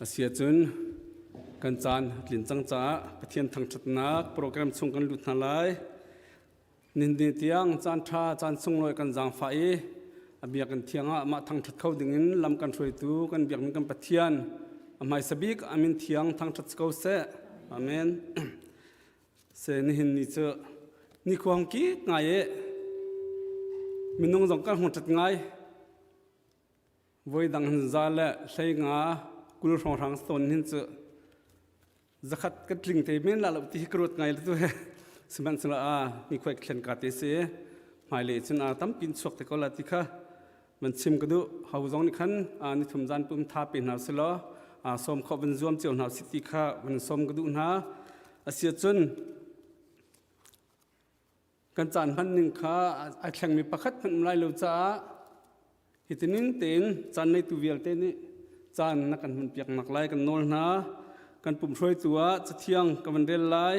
Asiahcun kan caan a tlin cang caah Pathian thangṭhatnak program chung kan lut hna lai. Ninni tiang caan ṭha caan sunglawi kan zaangfah i a biakinn thiang ah mah thangṭhat kho dingin lam kan hruaitu kan biakmi kan Pathian a hmaisa bik a min thiang thangṭhat si ko seh. Amen. Se nihin ni cu nikhua hung kik ngai i minung zong kan hung ṭhat ngai. Voi dang hin za le 15 20 hrawnghrang tawn hin cu zakhat ka tling te men la lo ti hi ka ruat ngai le tu he sihmanhsehlaw a nikhuai ka thlen ka te si hmailei cun a tampin chuak te ko la ti kha man chim ka duh ho zong nih khan ni thum zan pum tha pe hna si law sawm khawh van zuam cio hna si ti kha van sawm ka duh hna asia cun Kan caan hman ning kha ai thlengmi pakhat hmanh um lai lo caah hitining tein caan neitu vialte nih caan na kan hmanpiak nak lai kan nawl hna. Kan pum hruaitu ah cathiang ka van rel lai.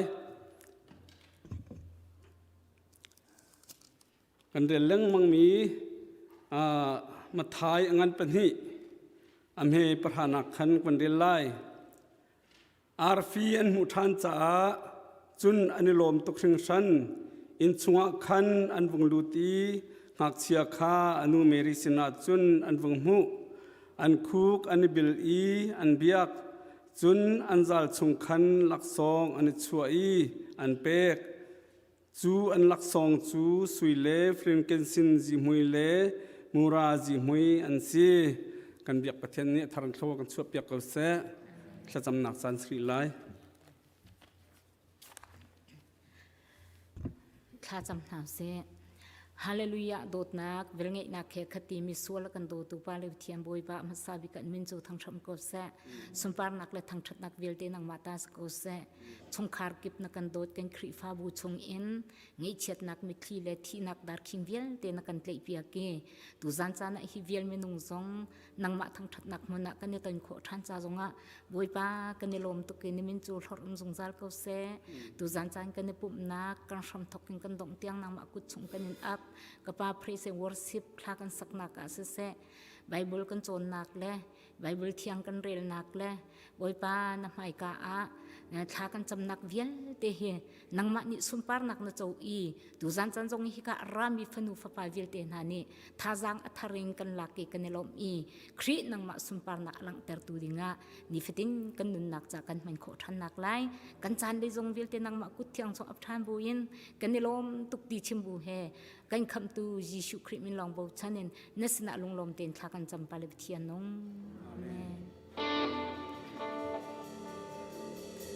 Kan rel lengmangmi Matthai a ngan pahnih a hme pahranak khan kan rel lai. Arfi an hmuh ṭhan caah cun an i lawm tuk hringhran. Inn chungah khan an vung lut i ngakchia kha a nu Mary sinah cun an vung hmuh. An khuk an i bil i an biak. Cun an zal chung khan laksawng an i chuah i an pek. Cu an laksawng cu sui le frankincense zihmui le mura zihmui an si. Kan biak Pathian nih a thar in thlua kan chuahpiak ko seh. Thlacamnak caan si rih lai. Thlacam hna sih. Hallelujah dawtnak velngeihnak he khati mi sual kan dawtu pa le Pathian Bawipa hmasa bik kan min cu thangthram ko seh. Sunparnak le thangthatnak vialte nangmah ta si ko seh. Chungkhar kip na kan dawt kan Khrihfabu chung in ngaihchiatnak mitthli le thihnak darkhing vialte na kan tlaihpiak i tuzan caan ah hi vial minung zong nangmah thangṭhatnak hmun ah kan i ton khawh ṭhan ca zongah Bawipa kan i lawm tuk i nimin cu hlorh um zungzal ko seh. Tuzan caan kan i pumhnak kan hram thok in kan dongh tiang nangmah kut chung kan in ap. Ka pa praise and worship thla kan saknak ah siseh Bible kan cawnnak le Bible thiang kan relnak le Bawipa na hmaika ah thla kan camnak vialte hi nangmah nih sunparnak na co i tuzan caan zong hi ka rami fanu fapa vialte hna nih thazaang a thar in kan lak i kan i lawmh i Khrih nangmah sunparnak a langhtertu dingah nifatin kan nunnak ca kan hman khawh ṭhannak lai kan caan le zong vialte nangmah kut thiang chung ap ṭhan buin kan i lawm tuk ti chim bu he kan khamhtu Jesuh Khrih min lawng bochan in na sinah lunglawm tein thla kan cam pale Pathian nung Amen.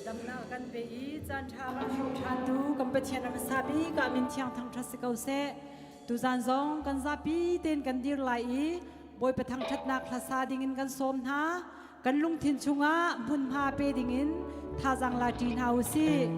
Damnak kan pe i caan ṭha kan hrawm ṭhan tu kan Pathian a hmasa bik ah min thiang thangṭhat si ko seh. Tuzan zong kan zapi tein kan dir lai i Bawipa thangṭhatnak hlasa dingin kan sawm hna. Kan lungthin chungah hmunhma pe dingin thazaang la ṭi hna u sih.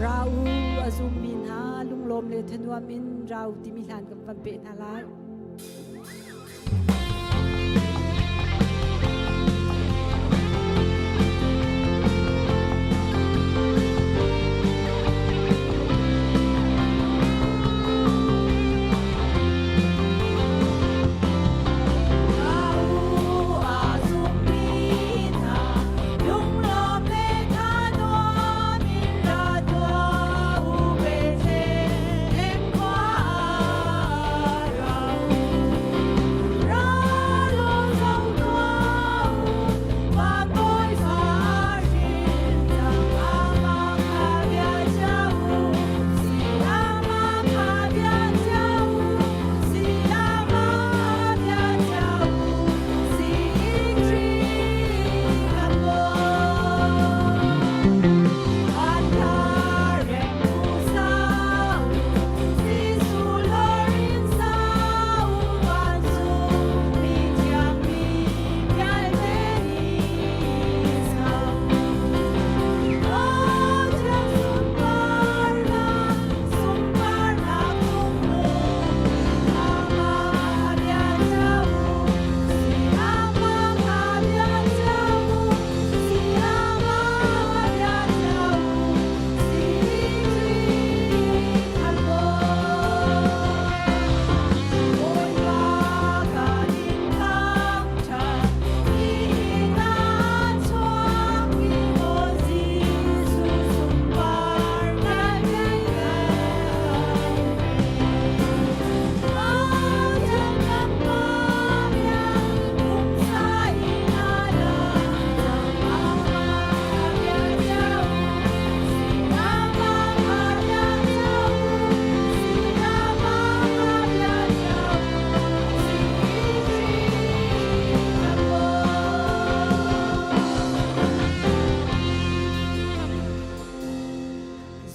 Ra u a zummi hna lunglawm le thanuam in ra u timi hlan kan van peh hna lai.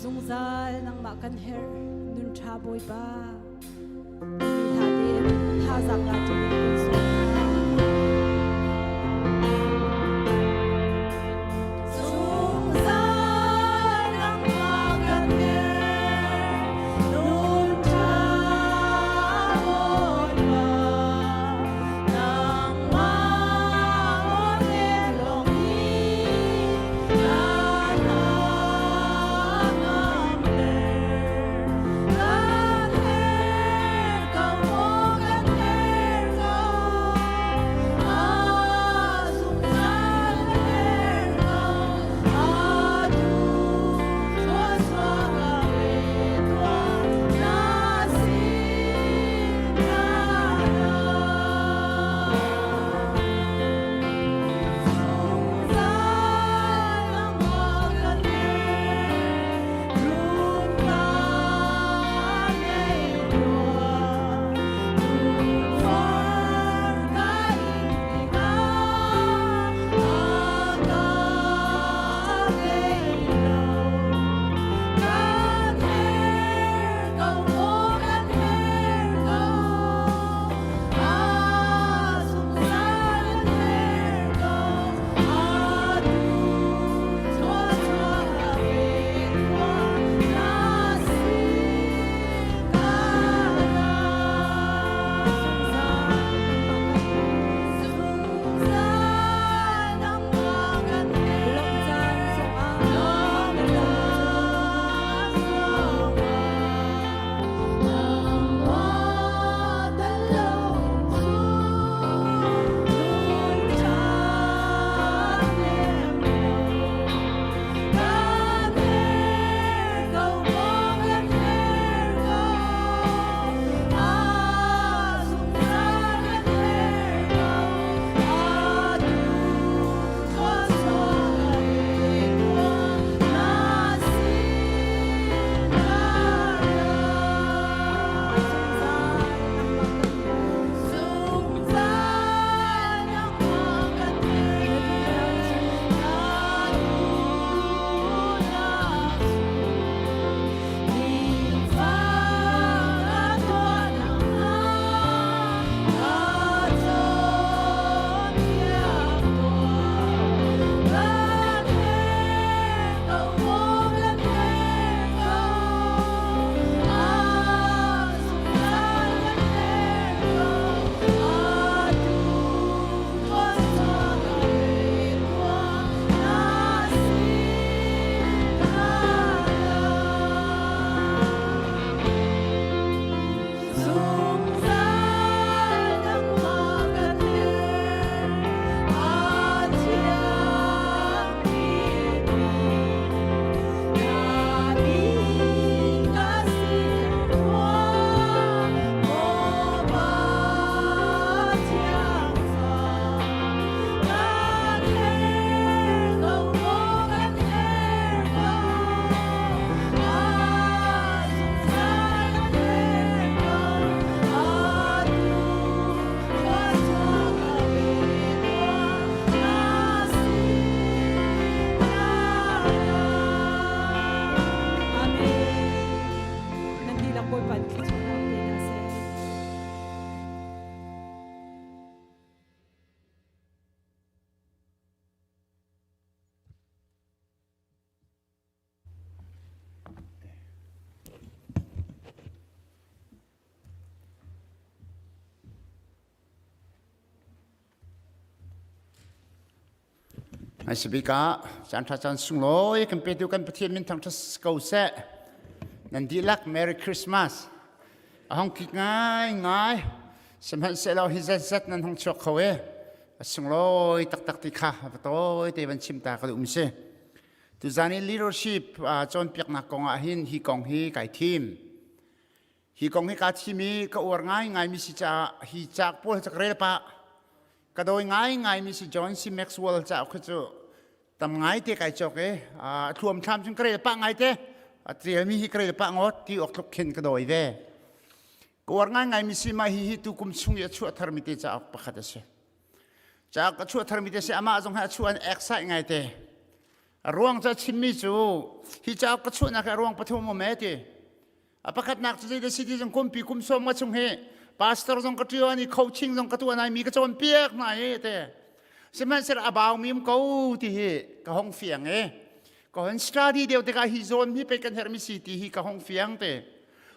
Zungzal nangmah kan herh nun ṭha Bawipa. Mi hla tein thazaang la ṭin in kan sawm hna. Zungzal nangmah kan herh nun ṭha Bawipa. Nangmah aw lawng hi kan Kan herh ko, kan herh ko. Hmasabik ah caan ṭha caan sunglawi kan petu kan Pathian min thangṭhat ko seh. Nan dihlak Merry Christmas. A hong kik ngai ngai. Sihmanhsehlaw hi zetzet nan hong chuak kho e. A sunglawi taktak ti kha va tawi te van chim ta ka duh mi si. Tuzan i leadership cawnpiaknak kong ah hin hi kong hi kai thim. Hi kong hi kaa thim i ka uar ngaingaimi si caah hi cauk pawl hi ka rel pah. Ka dawi ngaingaimi si John C. Maxwell cauk hi cu tam ngaite kai cawk i a thluamthlam cun ka rel pah ngaite. A ṭialmi hi ka rel pah ngawt ti awk tluk khin ka dawi ve. Ka uar ngaingaimi si mah hi hi tu kum chung i a chuah tharmi te cauk pakhat a si. Cauk a chuah tharmi te si amah zong hi a chuah an excite ngaite. A ruang cu a chimmi cu hi cauk ka chuahnak hi a ruang pathum um ee ti. A pakhatnak cu zeidah si ti zong kumpi kum sawm nga chung hi pastor zong ka ṭuan i coaching zong ka tuah nai mi ka cawnpiak hna hi te. Sihmanhsehlaw a baumi um ko ti hi ka hong fiang i ka hon study deuh tikah hi zawn hi pei kan herhmi si ti hi ka hong fiang te.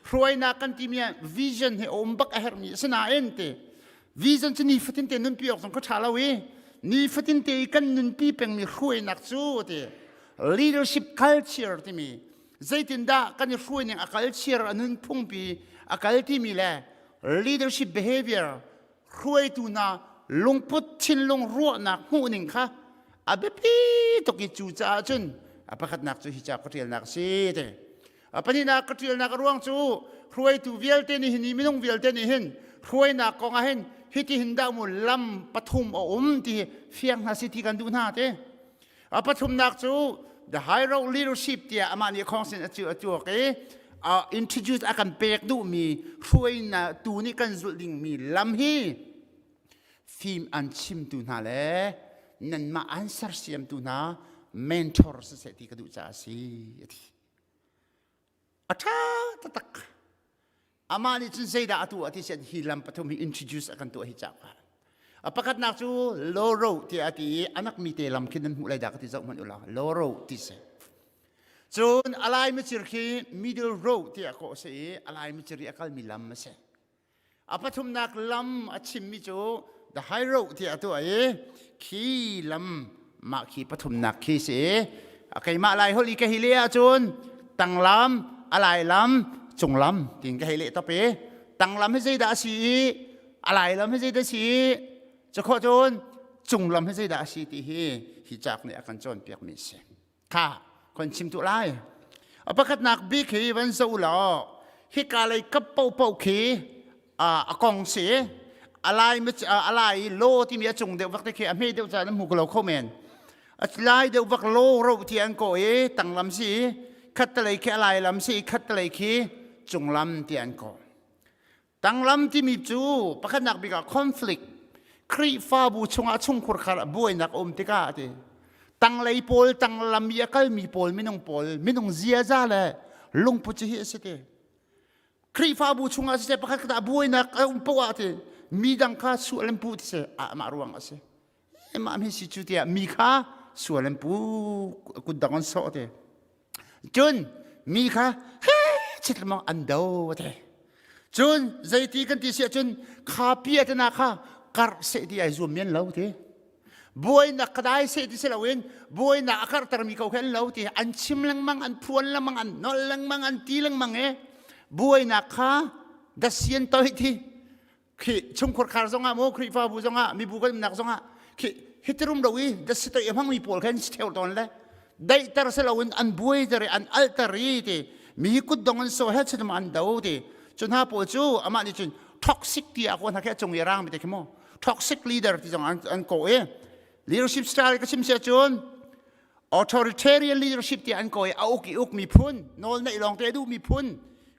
Hruainak kan timi ah vision hi a um bak a herhmi a si nain te. Vision cu nifatin te nunpi awk zong ka ṭha lo i nifatin te i kan nunpi pengmi hruainak cu ti leadership culture timi zeitindah kan i hruaining a kalchir a nunphungpi a kal timi le leadership behavior hruaitu hna lungput thinlung ruahnak hmuhning kha a biapi tuk i cu caah cun a pakhatnak cu hi ca ka ṭialnak a si ti a pahnihnak ka ṭialnak a ruang cu hruaitu vialte nih hin minung vialte nih hin hruainak kong ah hin hiti hin dah mu lam pathum a um ti hi fiang hna si ti kan duh hna ti A pathumnak cu the high road leadership tiah amah nih khong sin a cu a tuak i introduce a kan pek duhmi hruainak tu nih kan zulh dingmi lam hi fim an chimtu hna le nanmah an sersiamtu hna mentor siseh ti ka duh caah a si a ti. A ṭha taktak. Amah nih cun zeidah a tuah ti sian hi lam pathum hi introduce a kan tuah hi cauk ah. A pakhatnak cu loro tiah a ti i anak mi te lam khin nan hmuh lai dah ka ti zoh hmanh u law loro ti si. Cun alai micir khi middle road tiah kawh a si i alai micir i a kalmi lam a si. A pathumnak lam a chimmi cu the high road tiah a tuah i khi lam mah khi pathumnak khi si i keimah lai holh i ka hi leh ahcun tanglam a lai lam cunglam tiin ka hei leh top i tanglam hi zeidah a si i a lai lam hi zeidah a si i cakhawh cun cunglam hi zeidah a si ti hi hi cauk nih a kan cawnpiakmi a si. Kha kon chim tu lai. A pakhatnak bik hi van zoh law hika lei kap paohpaoh khi a kong si a lai a lai law timi a cung deuh vak te khi a hme deuh ca nan hmu ko lo kho men a lai deuh vak law ro ti an ko i tanglam si khattalei khi a lai lam si khattalei khi cunglam ti an ko Tanglam timi cu pakhatnak bik ah conflict Khrihfabu chungah chungkhur khar buainak a um tikah a ti. Tanglei pawl tanglam i a kalmi pawl minung pawl minung ziaza le lungput cu hi a si ti. Khrihfabu chungah siseh pakhat khat ah buainak a um poah ah ti mi dang kha sual an puh ti si ah mah ruang a si. Mah mi si cu tiah mi kha sual an pu kut dang an sawh ti. Cun mi kha he chitlamong an do te. Cun zeiti kan ti si ahcun kha pia te na kha karh seh ti ai zuam men lo ti. Buainak ka dai seh ti si loin buainak a karhtermi ko khi an lo ti. An chim lengmang, an phuan lengmang, an nol lengmang, an ti lengmang e. Buainak kha dasian toi ti. Khi chungkhur khar zongah maw Khrihfabu zongah mibu kan umnak zongah khi hitirum lo i dasitoi a hmangmi pawl khan si theo tawn le daihter si loin an buaiter i an alter i ti mi hi kutdong an so he chitum an do ti cu hna pawl cu amah nih cun toxic ti a ko hna khi a cung i rang mi te khi mu toxic leader ti zong an, an ko i leadership style ka chim sia cun authoritarian leadership tiah an ko i a uk i uk miphun nawl neih lawng te duh miphun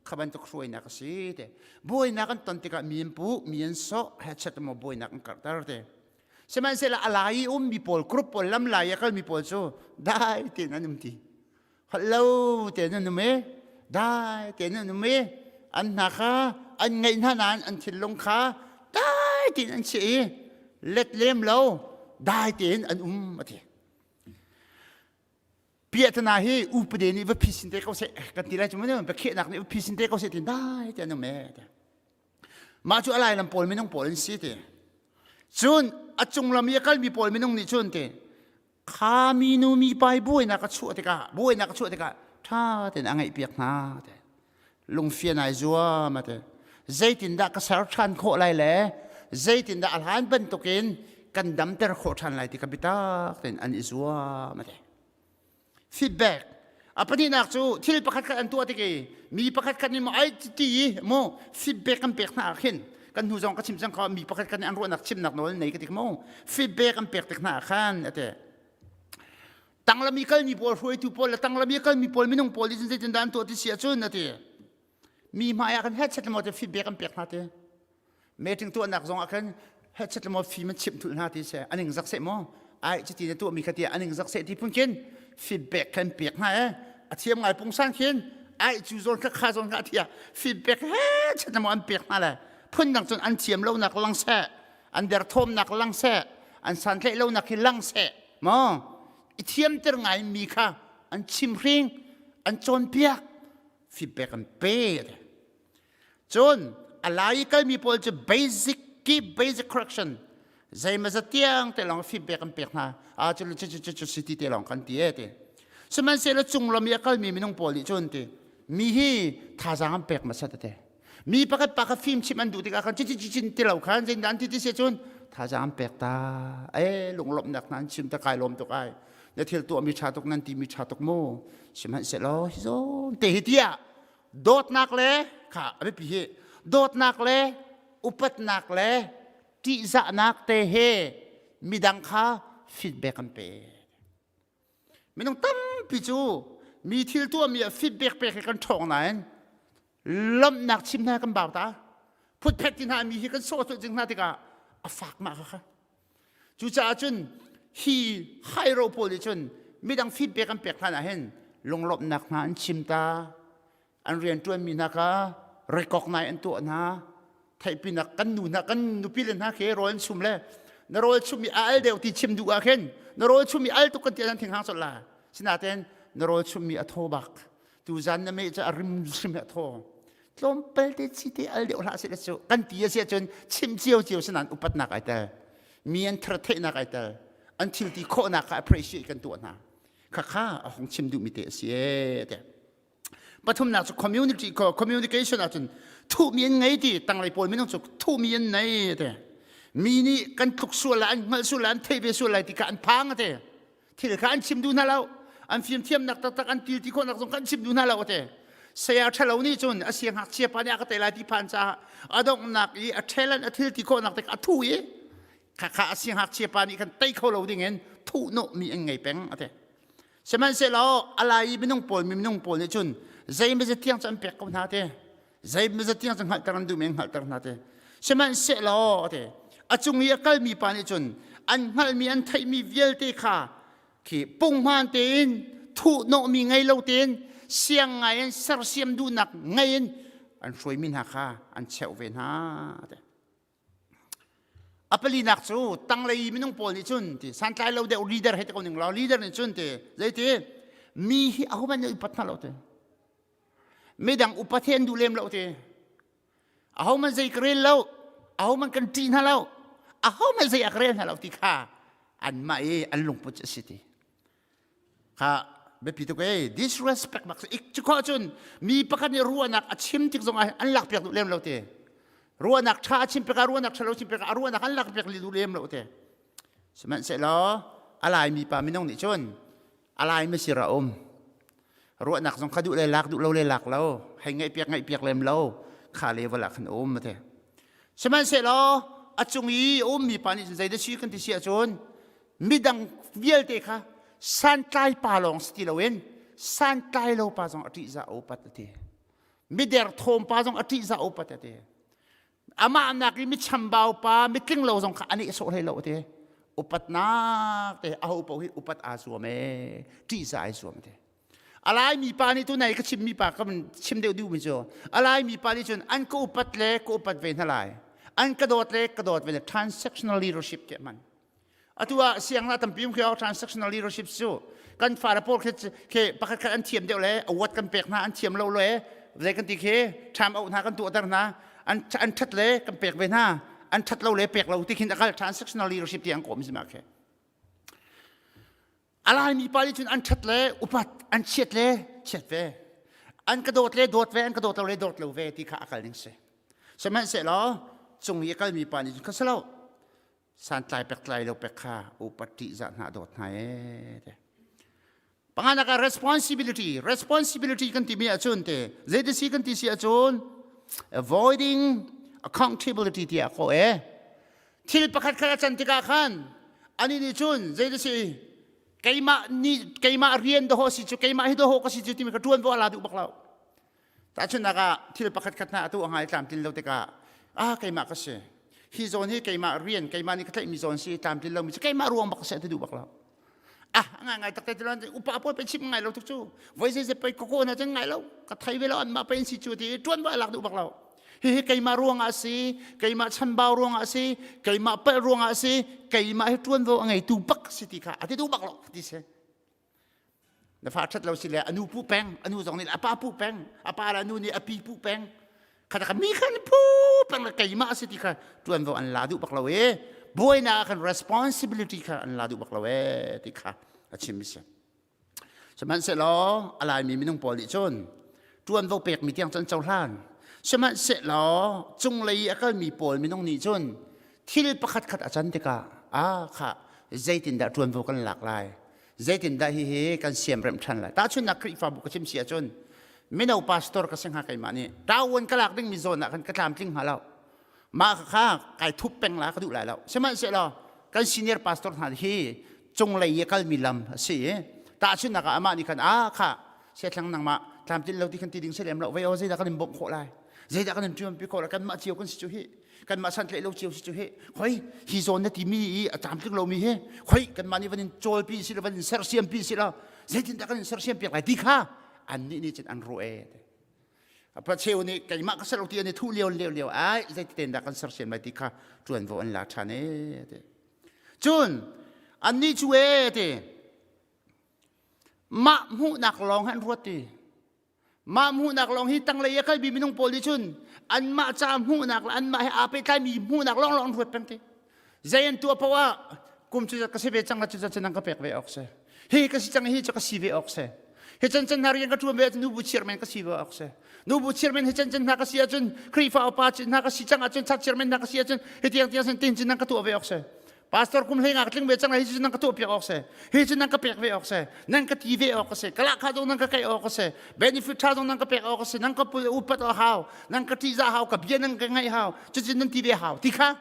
kha bantuk hruainak a si te buainak an ton tikah mi an puh mi an sawh hechet maw buainak an karhter te sihmanhsehlaw a lai i ummi pawl group pawl lam lai i a kalmi pawl cu dai tein an um ti holh lo tein an um i dai tein an um i an hna kha an ngaih hna nain an thinlung kha dai tein an chiah i let lem lo dai tein an um a ti Piahtana hi upade nih va phisin te ko seh kan ti lai cu mun biakhiahnak nih va phisin te ko seh ti dai te an um e mah cu alai lam pawl minung pawl an si ti cun a cunglam i a kalmi pawl minung nih cun ti. Kha minu mipa i buainak a chuah tikah buainak a chuah tikah ṭha tein a ngaihpiak hna te. Lungfian ai zuam a ti. Zeitindah ka ser ṭhan khawh lai le zeitindah a hlan bantukin kan damter khawh ṭhan lai ti ka biatak tein an i zuam a ti. Feedback. A pahnihnak cu thil pakhat khat an tuah tik i mi pakhat khat nih maw ai ti i maw feedback kan pek hna ah khin kan hnu zong ka chim cang kho mi pakhat khat nih an ruahnak chimnak nawl nei ka ti maw feedback an pek tik hna ah khan ate tanglami kalmi pawl hruaitu pawl le tanglami kalmi pawl minung pawl nih zeitin dah an tuah ti si ahcun ati mi hmai ah khan headset maw te feedback an pek hna te meeting tuahnak zong ah khan headset maw fim an chimh thulh hna ti se aning zak seh maw ai cuti na tuahmi kha ti aning zak seh ti phun khin feedback kan pek hna e a thiam ngai pungsan khin ai cu zawn kha kha zawn kha thia feedback headset maw an pek hna le phun dang cun an thiam lonak lang seh an derthawmnak lang seh an santlaih lonak hi lang seh maw i thiamter ngai mi kha an chimhring an cawnpiak feedback an pe cun a lai i kalmi pawl cu basic ki basic correction zeimazat tiang te lawng feedback an pek hna a cu cu cu cu si ti te lawng kan ti e ti sihmanhsehlaw cunglam i a kalmi minung pawl nih cun ti mi hi thazaang an pek hmasa tete mi pakhat pa kha fim chim an duh tikah khan ci ci cin ti lo khan zeidah an ti ti si cun thazaang an pek ta e lunglawmhnak hna an chim ta kai lawm tuk ai na thil tuahmi ṭha tuk nan timi ṭha tuk mu sihmanhsehlaw hi zawn te hi tiah dawtnak le kha a biapi hi dawtnak le upatnak le ṭihzahnak te he midang kha feedback an pe minung tampi cu mi thil tuahmi ah feedback pek hi kan ṭhawng nain lawmhnak chim hna kan bau ta phutphet ti hna mi hi kan sawh cing hna tikah a fak mah kha Cucaah cun hi hairo pawl nih cun midang feedback an pek hlan ah hin lunglawmhnak hna an chim ta an rianṭuanmi hna kha recognize an tuah hna theihpinak kan nu hna kan nupi le hna khi rawl an chum le na rawl chum i a al deuh ti chim duh ah khin na rawl chum i al tuk kan ti an thing hang colh la sinaten na rawl chum mi a thaw bak tuzan na meh cu a rim hrim a thaw tlawmpal te chi te al deuh hlah seh cu kan ti a si ahcun chim cio cio sinan upatnak ai tel mi an thar theihnak ai tel an thil ti khawhnak kha appreciate kan tuah hna kha kha a hong chim duhmi te a si e te pathumnak cu community communication ahcun thuhmi an ngei ti tanglei pawl minung cu thuhmi an nei te mi nih kan tluk sual lai an hngalh sual lai an theih ve sual lai ti kha an phang te thil kha an chim duh hna lo an fimthiamnak taktak an til ti khawhnak zong kan chim duh hna lo te saya ṭhalo nih cun a siangngakchia pa nih a ka tei lai ti phan caah a donghnak i a talent a thil ti khawhnak te a thu i khakha a siangngakchia pa nih khan tei kho lo ding in thuhnawh mi an ngei peng a ti sihmanhsehlaw a lai i minung pawl mi minung pawl nih cun zeimazat tiang cu an pek ko hna te zeimazat tiang cu hngalhter an duh men hngalhter hna te sihmanhsehlaw te a cung i a kalmi pa nih cun an hngalhmi an theihmi vialte kha khi punghman tein thuhnawhmi ngei lo tein siang ngai in sersiam duhnak ngei in an hruaimi hna kha an cheuh ve hna te a palinak cu tanglei minung pawl nih cun ti santlai lo deuh leader he te ko ning law leader nih cun ti zeiti mi hi ahohmanh nih upat hna lo ti midang upat hi an duh lem lo ti ahohmanh zei ka rel lo ahohmanh kan ṭih hna lo ahohmanh zei a ka rel hna lo ti kha anmah i an lungput a si ti kha biapi tuk e disrespect bak ik cu khawh cun mi pakhat nih ruahnak a chim tik zong ah an lak piak duh lem lo ti ruahnak ṭha a chim piak ah ruahnak ṭha lo chim piak ah a ruahnak an lak piak duh lem lo ti sihmanhsehlaw a laimi pa minung nih cun a laimi sir a um ruahnak zong kha duh le lak duh lo le lak lo hei ngaih piak ngaih piak lem lo kha level ah khan um te sihmanhsehlaw a cung i a ummi pa nih cun zeidah si kan ti si ahcun midang vialte kha santlai pa lawng si ti loin santlai lo pa zong a ṭihzah a upat a ti mider thawm pa zong a ṭihzah a upat a ti amah nak i michambau pa mitling lo zong kha ani sawh hlei lo te upatnak te aho paoh hi upat aa zuam e ṭihza ai zuam te alai mi pa nih tu nai ka chim mi pa ka chim deuh duh mi cu alai mi pa nih cun an ka upat le ka upat ve hna lai an ka dawt le ka dawt ve transactional leadership te man Atu ah siangna tampi um khi transactional leadership cu kan fale pawl khi khi pakhat khat an thiam deuh le award kan pek hna an thiam lo le zei kan ti khi time out hna kan tuahter hna an an ṭhat le kan pek ve hna an ṭhat lo le pek lo ti khin akal transactional leadership ti an kawm si ma khi. A Laimi pa nih cun an ṭhat le upat, an chiat le chiat ve. An ka dawt le dawt ve, an ka dawt lo le dawt lo ve ti kha a kal ning si. Sihmanhsehlaw cung i a kalmi pa nih cun kha si lo. Santlai pek tlai lo pek kha upat ṭihzah hna dawt hna ee ti. Panganak ah responsibility. Responsibility kan timi ahcun te zeiti kan ti si ahcun avoiding accountability tiah ko e. Thil pakhat khat a can tikah khan ani nih cun zeiti si keimah nih keimah rian dawh si cu keimah hi dawh ka si cu timi ka ṭuanvo a la duh bak lo. Tahchunhnak ah thil pakhat khat hna atu a ngai tlamtlin lo tikah ah keimah ka si. Hi zawn hi keimah rian keimah nih ka tlaihmi zawn si tlamtlin lomi cu keimah ruang bak si a ti duh bak lo. Ah ngai ngai takte ti upa pawl pe chim ngai lo tuk cu voi zei zei pei koko na cun ngai lo ka thei ve lo an mah pe si cu ti tuan va lak duh bak lo hi hi keimah ruangah si keimah chanbau ruangah si keimah palh ruangah si keimah hi tuanvo a ngeitu bak si ti kha a ti duh bak lo ti si Na fa ṭhat lo si le a nu puh peng, a nu zong nih a pa puh peng, a pa le a nu nih a pi puh peng. Kha kha mi khan phu peng le keimah a si ti kha ṭuanvo an la duh bak lo e. Buainak ah khan responsibility kha an la duh bak lo e ti kha a chim mi si. Sihmanhsehlaw a Laimi minung pawl nih cun ṭuanvo pekmi tiang cu an cohlan. Sihmanhsehlaw cunglei i a kalmi pawl minung nih cun thil pakhat khat a can tikah ah kha zeitindah ṭuanvo kan lak lai zeitindah hihi kan siamremh ṭhan lai tahchunhnak Khrihfabu ka chim si ahcun mino pastor ka si hnga keimah nih ṭawan ka lak dingmi zawn ah khan ka tlamtling hnga lo mah kha kai thup peng la ka duh lai lo sihmanhsehlaw kan senior pastor hna hi cunglei i kalmi lam a si i tahchunhnak ah amah nih khan ah kha siathlang nangmah tlamtlin lo ti khan ti ding si lem lo vei aw zeidah kan in bawmh khawh lai zeidah kan in ṭuanpi khawh lai kanmah cio kan si cu hi kanmah santlaih lo cio si cu hi khoi hi zawn na timi i a tlamtling lomi hi khoi kanmah nih van in cawlpi si lo van in sersiampi si lo zeitindah kan in sersiam piak lai ti kha annih nih cun an ruah e pacheu nih keimah ka ser lo ti an i thuh lio lio lio ai zeititin dah kan sersiam lai ti kha ṭuanvo an la ṭhan e ti cun annih cu e ti mah hmuhnak lawng han ruat ti Mah hmuhnak lawng hi tanglei a kalmi minung pawl nih cun anmah ca hmuhnak le anmah he aa pehtlaimi hmuhnak lawng lawng an ruat peng ti. Zei an tuah paoh ah kum cu ka si ve cang la cu cu nang ka pek ve awk si. Hi ka si cang hi cu ka si ve awk si. Hi can can hna rian ka ṭuan ve ahcun nubu chairman ka si ve awk si. Nubu chairman hi can can hna ka si ahcun Khrihfa upa hna ka si cang ahcun church chairman hna ka si ahcun hi tiang tiang sin tin cun nang ka tuah ve awk si. Pastor kum hlei nga ka tling ve cang lai hi cu nan ka tuah piak awk si hi cu nan ka pek ve awk si nan ka ti ve awk si ka lahkhah zong nan ka kaih awk si benefit tha zong nan ka pek awk si nan ka upat awk hau nan ka ṭihzah hau ka bia nan ka ngaih hau cucu nan ti ve hau ti kha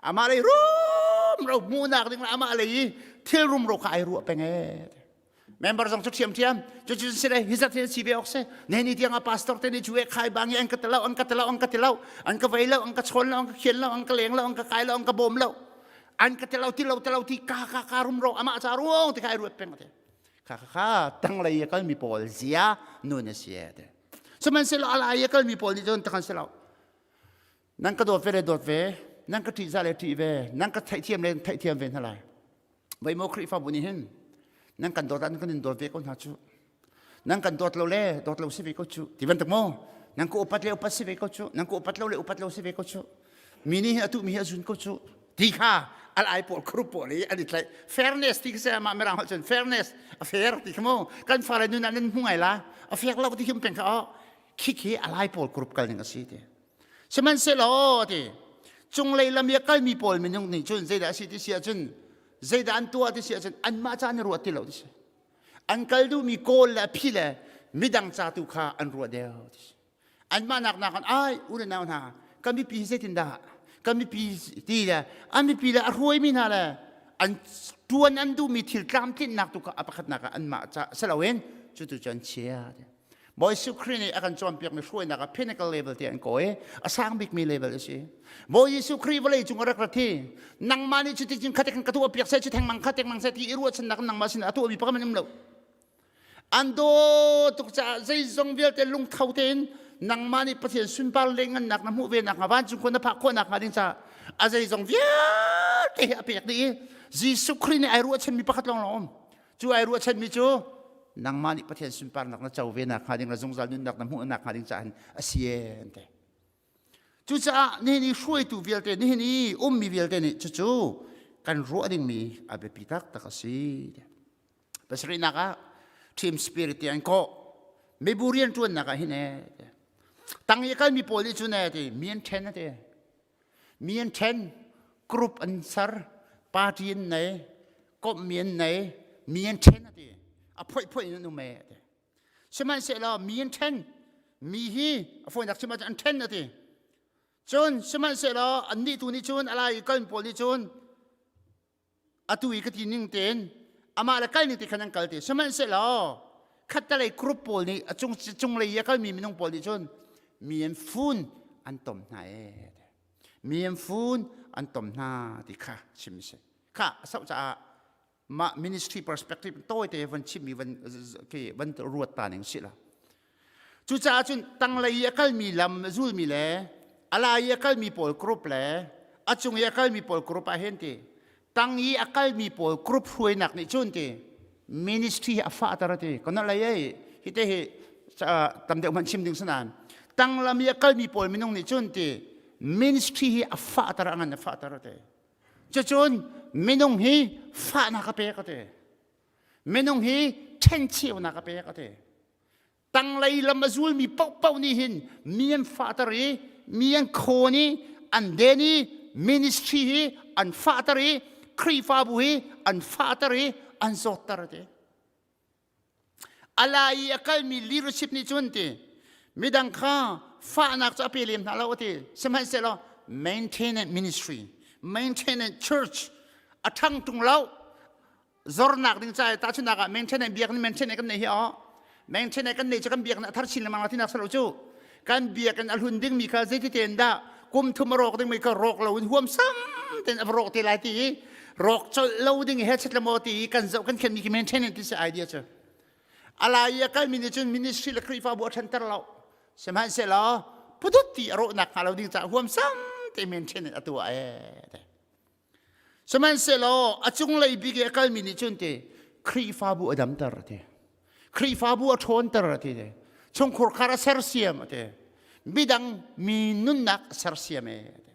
amah lei rumro hmuhnak ding le amah lei i thil rumro kha ai ruah peng ee Member zong cu ṭhiamṭhiam. Cucu si le hi zat hi si ve awk si. Ne ni tiang ah pastor te nih cu e khai bang i an ka ti lo, an ka ti lo, an ka ti lo, an ka vei lo, an ka chawn lo, an ka khian lo, an ka leng lo, an ka kai lo, an ka bawm lo. An ka ti lo, ti lo, ti lo, ti ka ka ka rum ro amah ca ruang ti kha ai ruat peng te. Kha kha kha tanglei i kalmi pawl zia nun a si e te. Sihmanhsehlaw a lai i kalmi pawl nih cun takhan si lo. Nan ka dawt ve le dawt ve, nan ka ṭihzah le ṭih ve, nan ka theihthiam le theihthiam ve hna lai. Voi maw Khrihfabu nih hin nan kan dawt ah nan kan in dawt ve ko hna cu. Nan kan dawt lo le dawt lo si ve ko cu. Ti bantuk maw? Nan ka upat le upat si ve ko cu. Nan ka upat lo le upat lo si ve ko cu. Mi nih hin atu mi hi a zun ko cu. Ti kha al ai pawl khurup pawl i an i tlaih. Fairness ti khi se mah mirang holh cun fairness a fair ti kha mu. Kan fale nun ah nan hmu ngai la. A fair lo ti khi um peng kha oh. Khi khi alai pawl group kal ning a si ti. Sihmanhsehlaw ti cunglei lam i a kalmi pawl minung nih cun zeidah a si ti si ahcun zeidah an tuah ti si ahcun anmah ca an i ruat ti lo ti si. An kal duhmi kawl le a phi le midang ca tu kha an ruah deuh ti si. Anmah nak nakin ai u le nau hna kan mipi hi zeitindah kan mipi ti le an mipi le a hruaimi hna le an tuan an duhmi thil tlamtlinnak tu kha a pakhatnak ah anmah ca si loin cu tu cu an chia. Bawi Jesuh Khrih nih a kan cawnpiakmi hruainak ah pinnacle level tiah an kawi. A sang bikmi level a si. Bawi Jesuh Khrih vawlei cung a rak rat hi nangmah nih cuti cun khatek ka tuah piak seh cu thengmang kha tengmang seh ti i ruahchannak nangmah sin a tuahmi pakhat man um lo. An daw tuk caah zeizong vialte lungtho tein nangmah nih Pathian sunpar le ngannak na hmuh ve nak hnga vancung khua na phak khawh nak hnga ding caah a zeizong vialte hi a pek dih i Jesuh Khrih nih ai ruahchanmi pakhat lawng lawng um. Cu ai ruahchanmi cu nangmah nih Pathian sunparnak na co ve nak hnga ding le zungzal nunnak na hmuh nak hnga ding caah a si e an ti. Cucaah nihin i hruaitu vialte nihin i ummi vialte nih cucu kan ruah dingmi a biapi taktak a si. Pasarihnak ah team spirit ti an kawh. Mibu rian ṭuannak ah hin e tang i kalmi pawl nih cun e ti mi an ṭhen ati. Mi an ṭhen, group an ser, party an nei, komhmi an nei, mi an ṭhen ati. A phoih phoih in an um e ati. Sihmanhsehlaw mi an ṭhen, mi hi a fawinak chim ahcun an ṭhen ati. Cun sihmanhsehlaw annih tu nih cun a lai i kal pawl nih cun atu i ka ti ning tein amah le kal ning te khan an kal ti. Sihmanhsehlaw khattelei group pawl nih a cung cunglei i a kalmi minung pawl nih cun mi an fun an tom hna ee. Mi an fun an tom hna ti kha chim si. Kha a sauh caah mah ministry perspective tawite van chimmi van ke van ruat ta ning si la cucaah cun tanglei i a kalmi lam zulmi le a lai i a kalmi pawl group le a cung i a kalmi pawl group ah hin ti tang i a kalmi pawl group hruainak nih cun ti ministry hi a fahter ti kono lei ei hi te hi tam deuh hmanh chim ding sanan tanglam i a kalmi pawl minung nih cun ti ministry hi a fahter a ngan a fahter ti Cucun minung hi fahnak a pek a ti. Minung hi ṭhencheunak a pek a ti. Tanglei lam a zulmi paohpaoh nih hin mi an fahter i mi an khawn i an den i ministry hi an fahter i Khrihfabu hi an fahter i an zawtter a ti. A lai i a kalmi leadership nih cun ti midang kha fahnak cu a pe lem hna lo a ti. Sihmanhsehlaw maintenance ministry, maintenance church a ṭhang ṭung lo. Zornak ding ca tahchunhnak ah maintenance biakinn maintenance kan nei hi aw maintenance kan nei cu kan biakinn a thar chin lengmang la tinak salo cu kan biakinn a hlun dingmi kha zeiti tein dah kum thum a rawk dingmi kha rawk lo in huam sam tein a va rawk te lai ti i rawk colh lo ding he chet le maw ti i kan zoh kan khenmi khi maintenance ti si idea cu a lai i a kalmi nih cun ministry le Khrihfabu a ṭhenter lo sihmanhsehlaw putut ti a rawhnak hnga lo ding caah huam sam te maintenance a tuah ee Sihmanhsehlaw a cunglei bik i a kalmi nih cun ti Khrihfabu a damter a ti. Khrihfabu a ṭhawnter a ti. Chungkhur khar a sersiam a ti. Midang mi nunnak a sersiam e a ti.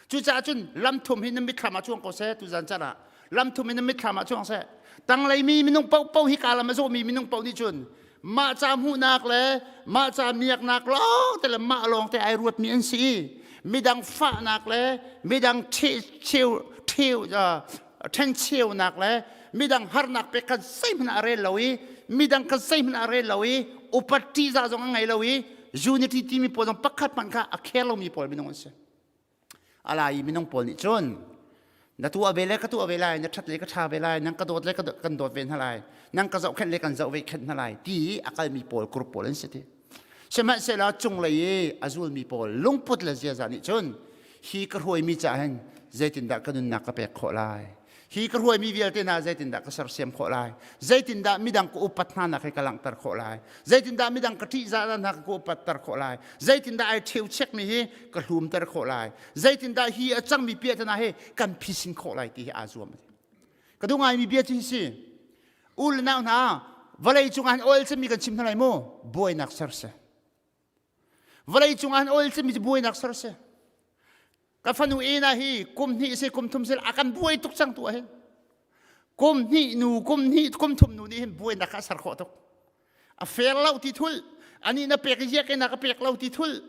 Cucaah cun lamthum hi na mitthlam ah cuang ko seh tuzan caan ah lamthum hi na mitthlam ah cuang seh. Tanglei mi minung paohpaoh hi ka lam a zawhmi minung paoh nih cun mah ca hmuhnak le mah ca miaknak lawng te le mah lawng te ai ruatmi an si i midang fahnak le midang cheu cheu ṭhencheunak le midang harnak pek kha zeihmanh a rel lo i midang kha zeihmanh a rel lo i upat ṭihzah zong a ngei lo i unity timi pawl zong pakhat hmanh kha a care lomi pawl minung an si. A lai i minung pawl nih cun na tuah ve le ka tuah ve lai, na ṭhat le ka ṭha ve lai, nang ka dawt le kan dawt ve hna lai, nang ka zohkhenh le kan zoh ve khenh hna lai ti i a kalmi pawl group pawl an si ti. Sihmanhsehlaw cunglei i a zulmi pawl lungput le ziaza nih cun hi ka hruaimi caah hin zeitindah ka nunnak ka pek khawh lai? Hi ka hruaimi vialte hna zeitindah ka sersiam khawh lai? Zeitindah midang ka upat hna nak hi ka langhter khawh lai? Zeitindah midang ka ṭihzah hna ka upatter khawh lai? Zeitindah ai ṭheu chekmi hi ka hlumter khawh lai? Zeitindah hi a cangmi piahtana hi kan phisin khawh lai ti hi aa zuam. Ka duh ngaimi bia cu hi si. U le nau hna, vawlei cungah hin oil cemmi kan chim hna lai mu, buainak ser si. Vawlei cungah hin oil cemmi cu buainak ser si. Ka fanu Ena hi kum hnih si kum thum si a kan buai tuk cang tu ah hin. Kum hnih nu kum hnih kum thum nu nih hin buainak kha a ser khawh tuk. A fair lo ti thul ani na pek ziak ina ka pek lo ti thul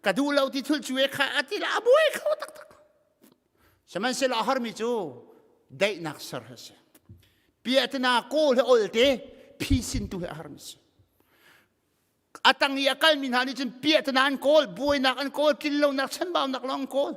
ka duh lo ti thul cu e kha a ti la a buai kho taktak. Sihmanhsehlaw a harmi cu daihnak ser hi a si. Piahtana kawl he ol te phisin tu hi a harmi si. A tang i a kalmi hna nih cun piahtana an kawl, buainak an kawl, tlinlonak, chanbaunak lawng an kawl.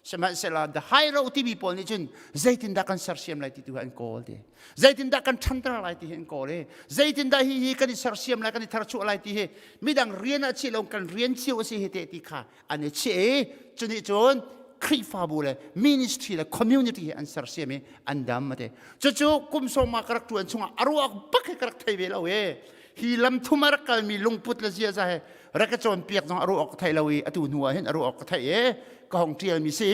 Sihmanhsehlaw the high road timi pawl nih cun zeitindah kan sersiam lai ti tu hi an kawl ti. Zeitindah kan ṭhanter lai ti hi an kawl i zeitindah hi hi kan i sersiam lai kan i tharchuah lai ti hi midang rian ah chih lo kan rian cio a si hi te ti kha an i chiah i cunih cun Khrihfabu le ministry le community hi an sersiam i an dam ate cucu kum sawma ka rak ṭuan chungah a ruak bak hi ka rak thei ve lo e hi lam thum a rak kalmi lungput le ziaza he rak ka cawnpiak zong a ruah awk ka thei lo i atu hnu ah hin a ruah awk ka thei e ka hong ṭialmi si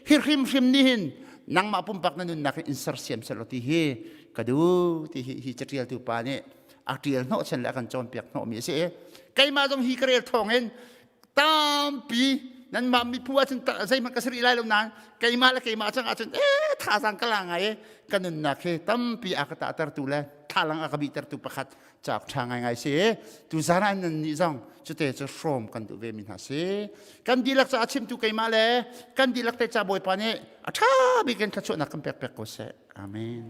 hi hrimhrim nih hin nangmah pumpak na nunnak in sersiam selaw ti hi ka duh ti hi hi caṭialtu pa nih a ṭial hnawh chan le a kan cawnpiak hnawhmi a si keimah zong hi ka rel thawng in tampi. Nanmah mipu ahcun zeihmanh ka si rih lai lo nain keimah le keimah cang ahcun ee thazaang ka la ngai i ka nunnak hi tampi a ka tahtertu le thlalang a ka bihtertu pakhat cauk ṭha ngaingai si. Tuzaan ah nan nih zong cute cu hrawm kan duh ve mi hna si. Kan dihlak caah chimtu keimah le kan dihlak te ca Bawipa nih a ṭha bik in thluachuahnak kan pek pek ko seh. Amen.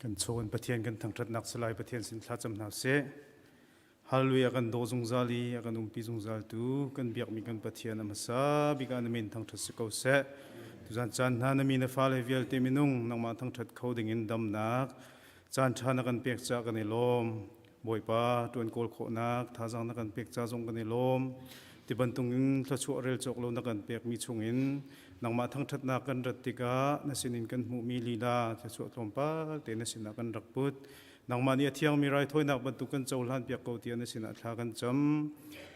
Kan chawn Pathian kan thangṭhatnak salai Pathian sin thlacam hna sih. Hallelujah kan daw zungzal i a kan umpi zungzal tu kan biakmi kan Pathian a hmasa bik ah na min thangṭhat si ko seh. Tuzan caan hna na mi na fale vialte minung nangmah thangṭhat kho dingin damnak caan ṭha na kan pek caah kan i lawm. Bawipa ṭuan kawl khawhnak thazaang na kan pek ca zong kan i lawm. Ti bantukin thluachuah rel cawk lo na kan pekmi chungin nangmah thangṭhatnak kan rat tikah na sinin kan hmuhmi lila thluachuah tlawmpal te na sinah kan rak put. Nangmah nih a thiangmi raithawinak bantuk kan cohlan piak ko tiah na sinah thla kan cam.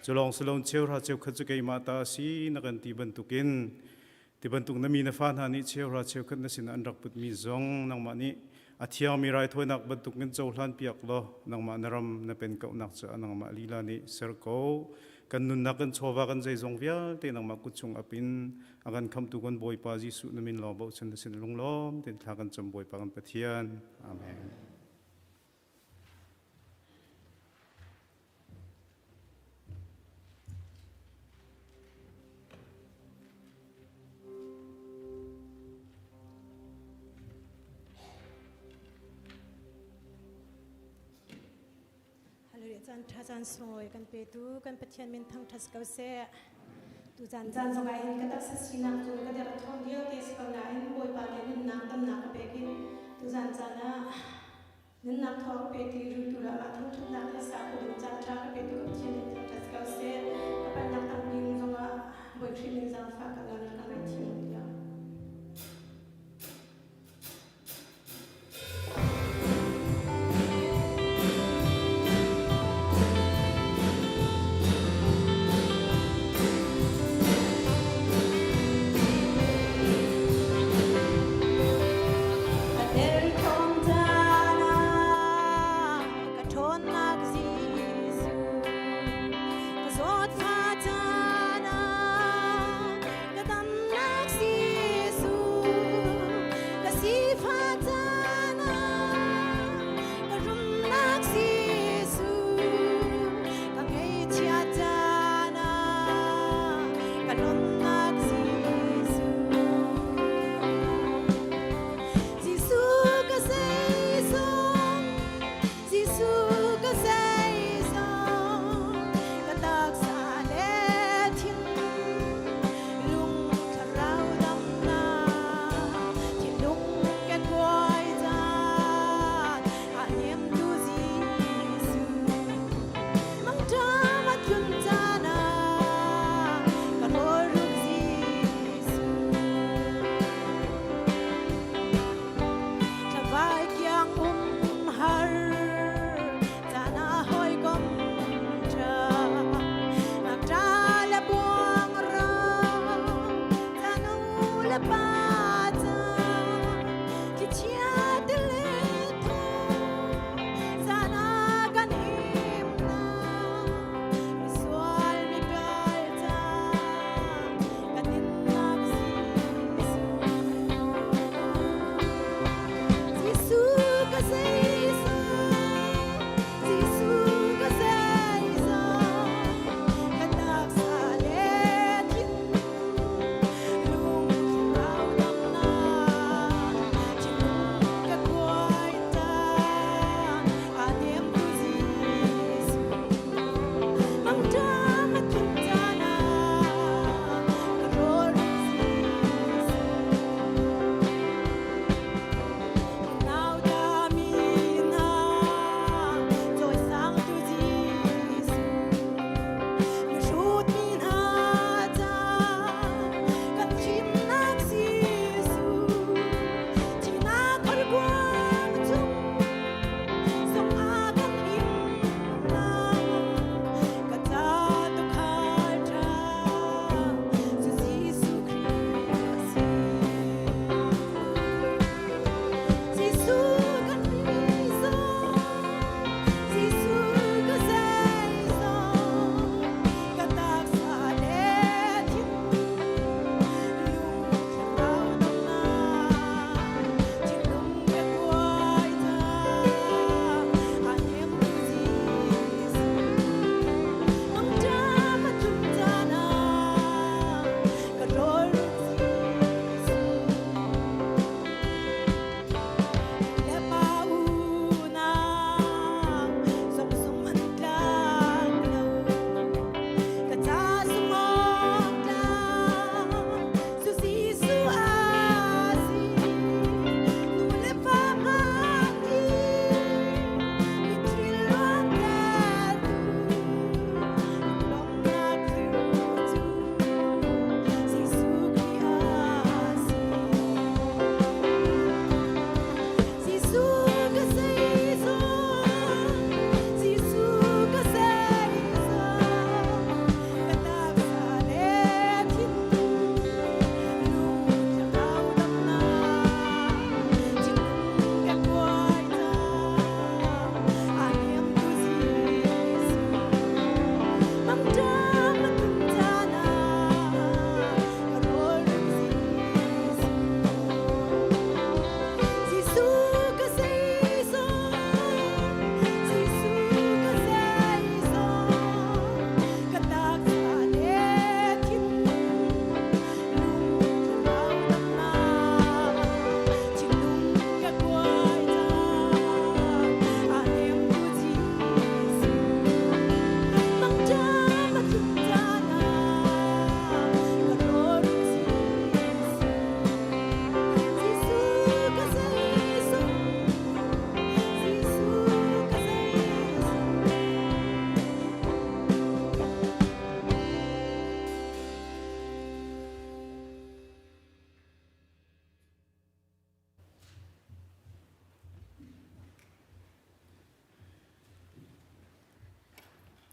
Culawng silon cheuhra cheukhat cu keimah ta a si na kan ti bantukin ti bantuk na mi na fa hna nih cheuhra cheukhat na sinah an rak putmi zong nangmah nih a thiangmi raithawinak bantuk kan cohlan piak law nangmah na ram na pen kauhnak caah nangmah lila nih ser ko. Kan nunnak kan chawva kan zeizong vialte nangmah kut chung apin a kan khamtu kan Bawipa Jesuh na min lawng bochan na sin lunglawm tein thla kan cam Bawipa kan Pathian. Amen. Hallelujah caan ṭha caan sunglawi kan petu kan Pathian min thangṭhat si ko seh. Tu caan caan zong ah hin ka taksa sinak cu ka der thawng vialte si ko nain Bawipa nih nunnak damnak ka pek i tuzan caan ah nunnak thawng ka petu i rutu le amah thangṭhatnak le sa kho ding caan ṭha ka petu ka Pathian min thangṭhat si ko seh. Ka palhnak tampi um zongah Bawi Khrih min zaangfah ka ngan ka ngaihthiam tiah. Ka derthawm caan ah ka ṭhawnnak Jesuh, ka zawtfah.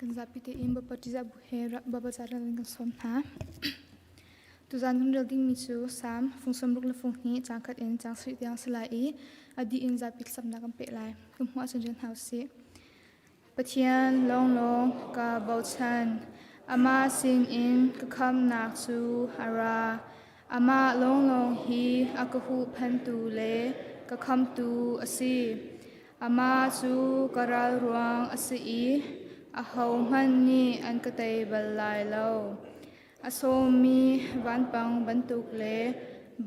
Kan zapi tein Bawipa ṭihzah bu he Baibal ca rel in kan sawm hna. Tuzan kan rel dingmi cu Salm fung 66 le fung hnih caang khat in caang sarih tiang a si lai i a dih in zapi thlacamnak kan peh lai. Kan hmuh ahcun rian hna usih. Pathian lawnglawng ka bochan. Amah sinin ka khamnak cu a ra. Amah lawnglawng hi a ka huhphentu le ka khamtu a si. Amah cu ka ral ruang a si i ahohmanh nih an ka tei bal lai lo. A sawmmi vanpang bantuk le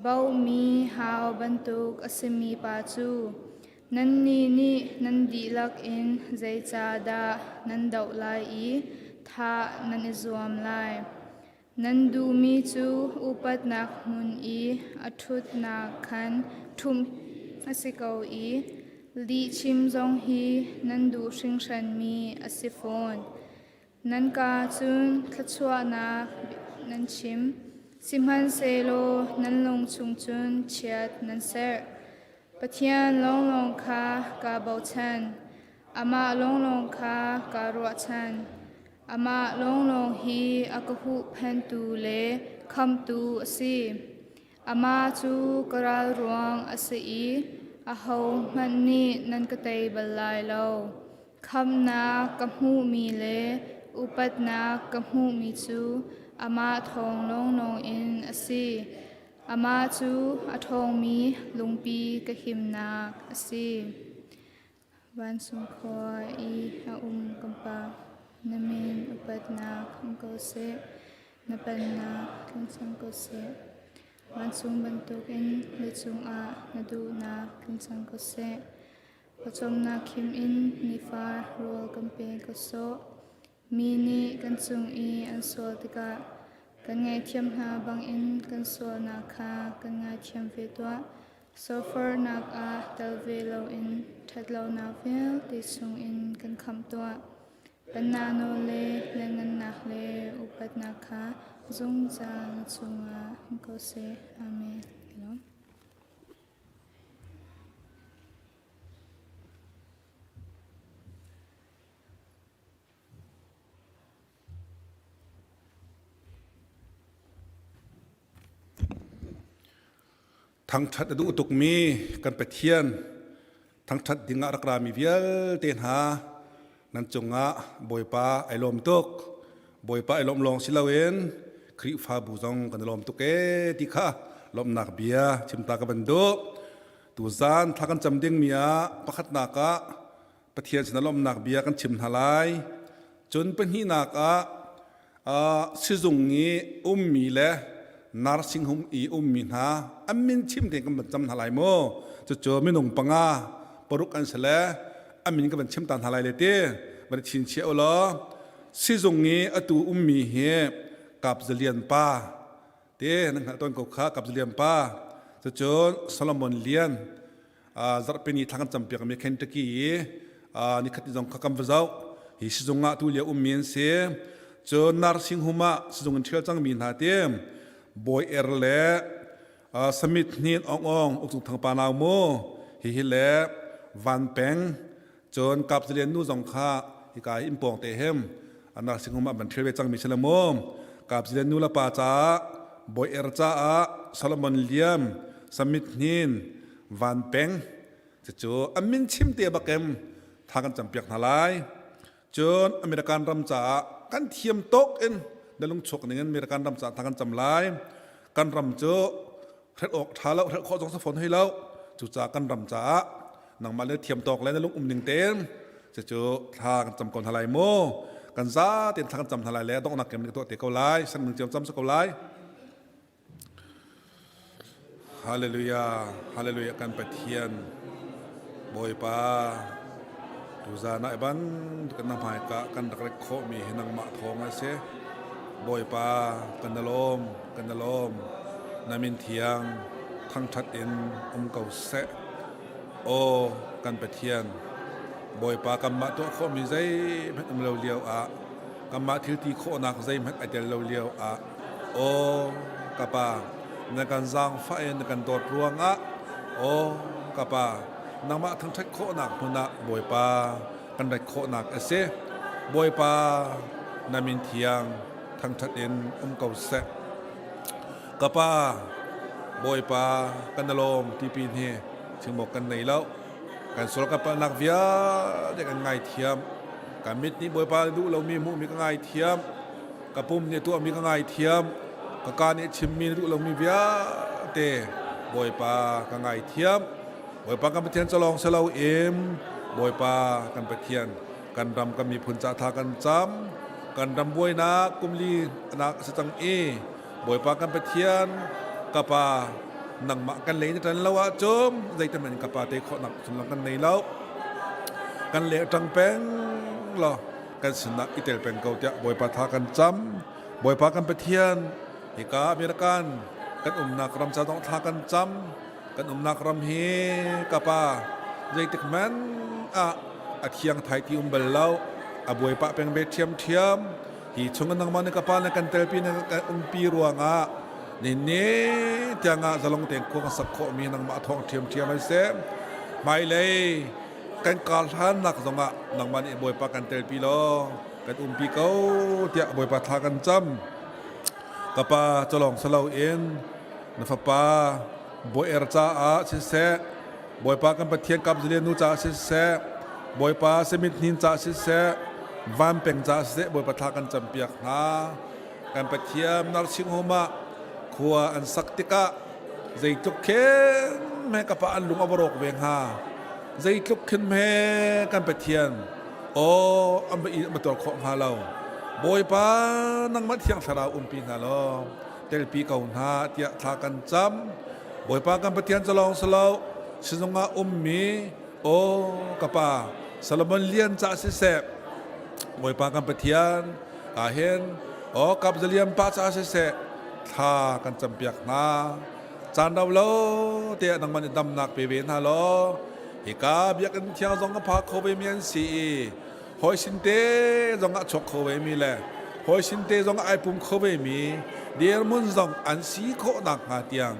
bohmi hau bantuk a simi pa cu nannih nih nan dihlak in zeicahdah nan doh lai i thah nan i zuam lai? Nan duhmi cu upatnak hmun i a ṭhutnak khan ṭhumh a si ko i lihchim zong hi nan duh hringhranmi a si fawn. Nan kaa cun thluachuahnak nan chim, sihmanhsehlaw nan lung chung cun chiat nan serh. Pathian lawnglawng kha kaa bochan, amah lawnglawng kha kaa ruahchan. Amah lawnglawng hi a ka huhphentu le khamhtu a si. Amah cu ka ral ruang a si i ahohmanh nih nan ka tei bal lai lo. Khamhnak ka hmuhmi le upatnak ka hmuhmi cu amah thawng lawnglawng in a si. Amah cu a ṭhawngmi lungpi ka himnak a si. Vancung khua i a um kan Pa, na min upatnak um ko seh, na pennak tlung cang ko seh. Vancung bantukin leicung ah na duhnak tlung cang ko seh. Pawcawmnak khim in nifa rawl kan pe ko sawh. Mi nih kan cung i an sual tikah kan ngaihthiam hna bangin kan sualnak kha kan ngaithiam ve tuah. Sofarnak ah tel ve loin ṭhatlonak vialte chungin kan khamh tuah. Pennak nawl le lianngannak le upatnak kha zungzal na cungah um ko seh. Amen. Thangṭhat a duh tukmi kan Pathian thangṭhat dingah rak rami vialte hna nan cungah Bawipa ai lawm tuk. Bawipa ai lawm lawng si loin Khrihfabu zong kan i lawm tuk ee ti kha lawmhnak bia chimta ka van duh. Tuzaan thla kan cam dingmi ah pakhatnak ah Pathian sinah lawmhnak bia kan chim hna lai. Cun pahnihnak ah sizung i ummi le nursing home i ummi hna an min chim tein kan van cam hna lai mu. Cucu minung panga paruk an si le an min ka van chim ta hna lai le ti van chin chia u law sizung i atu ummi hi Kap Zalian pa te nan hngalh tawn ko kha Kap Zalian pa cucun Solomon Lian zarhpini thla kan campiak mi Kentucky i nikhat ni zong kha kan va zoh hi sizung ah tu lio ummi an si cun nursing home ah sizung in ṭhial cangmi hna ti Bawi Er le Samit Hnin Ong Ong Ukcung Thang Pa Nau mu hihi le Van Peng cun Kap Zalian nu zong kha hika hi inn pawng te hem nursing home ah ban ṭhial ve cangmi si le mu Kap Zalian nu le pa caah Bawi Er caah Solomon Liam Samit Hnin Van Peng cucu an min chim te bakem tha kan campiak hna lai cun American ram caah kan thiam tawk in na lungchuak ning in American ram caah tha kan cam lai kan ram cu hrelh awk tha lo hrelh khawh zong sa fawn hoi lo cucaah kan ram caah nangmah le thiam tawk le na lung um ning tein cucu thla kan cam ko hna lai mu kan za tein thla kan cam hna lai le donghnak kem tuah te ko lai san ning cam cam ko lai Hallelujah, hallelujah kan Pathian Bawipa tuzan ah iban kan na hmaika kan rak rek khawhmi hi nangmah thawng a si. Bawipa kan na lawm, kan na lawm. Na min thiang thangthat in um ko seh. Aw kan Pathian Bawipa kanmah tuah khawhmi zeihmanh um lo lio ah kanmah thil ti khawhnak zeihmanh ai tel lo lio ah Aw ka pa, na kan zaangfah i na kan dawt ruangah aw ka pa, nangmah thangṭhat khawhnak hmun ah Bawipa kan rat khawhnak a si. Bawipa na min thiang thangṭhat in um ko seh. Ka pa Bawipa kan lawm ti pin hi chimawk kan nei lo. Kan sual kan palhnak vialte kan ngaithiam. Kan mit nih Bawipa duh lomi hmuhmi ka ngaithiam. Ka pum nih tuahmi ka ngaithiam. Ka ka nih chimmi na duh lomi vialte Bawipa ka ngaithiam. Bawipa kan Pathian calawng si loin Bawipa kan Pathian kan ram kan miphun ca tha kan cam. Kan ram buainak kumli nak a si cang i Bawipa kan Pathian ka pa nangmah kan lei na ṭan lo ahcun zeitin in ka pa te khawhnak sullam kan nei lo. Kan le ṭang peng law kan sinah i tel peng ko tiah Bawipa tha kan cam. Bawipa kan Pathian hika American kan umnak ram ca dong thla kan cam. Kan umnak ram hi ka pa zeitik hmanh ah a thiang thai ti um bal lo. A buai pah peng ve ṭhiamṭhiam. Hi chung in nangmah nih ka pa na kan telpi na kan umpi ruangah ninni tiangah zalong tein khua kan sak khawhmi nangmah thawng ṭhiamṭhiam an si. Hmailei kan kar hlannak zongah nangmah nih Bawipa kan telpi law kan umpi ko tiah Bawipa thla kan cam. Ka pa calong salo in na fapa Bawi Er caah siseh Bawipa kan Pathian Kapzalian nu caah siseh Bawipa Semit Hnin caah siseh Vanpeng caah siseh Bawipa thla kan campiak hna. Kan Pathian nursing home ah khua an sak tikah zeitluk khin me ka pa an lung a va rawk ve hnga. Zeitluk khin me kan Pathian aw an va i an va tuar khawh hnga lo. Bawipa nangmah thiang thlarau umpi hna law telpi ko hna tiah thla kan cam. Bawipa kan Pathian cu lawng si lo sizung ah ummi aw ka pa Solomon lian cah siseh Bawipa kan Pathian ah hin aw kap zaliam pa cah siseh thla kan campiak hna caan rau lo te ah nangmah nih damnak pe ve hna law hika biakinn thiang zong a pha kho ve mi an si i hawi sin te zong ah chuak kho ve mi le hawi sin te zong ah ai pum kho ve mi dirhmun zong an si khawh nakhnga tiang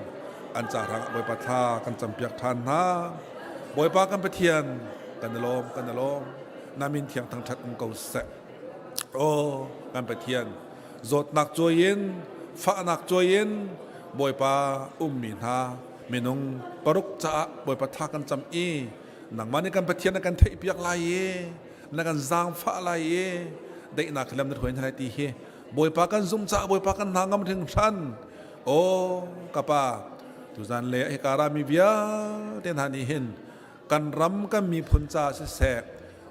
an ca hrang ah Bawipa thla kan campiak ṭhan hna. Bawipa kan Pathian kan i lawm kan i lawm na min thiang thangṭhat um ko seh. Aw kan Pathian zawtnak cuai in fahnak cuai in Bawipa ummi hna minung paruk caah Bawipa thla kan cam i nangmah nih kan Pathian na kan theihpiak lai i na kan zaangfah lai i daihnak lam na hruai hna lai ti hi Bawipa kan zumh caah Bawipa kan hna ngam hringhran aw ka pa tuzan le hika rami vialte hna nih hin kan ram kan miphun caah siseh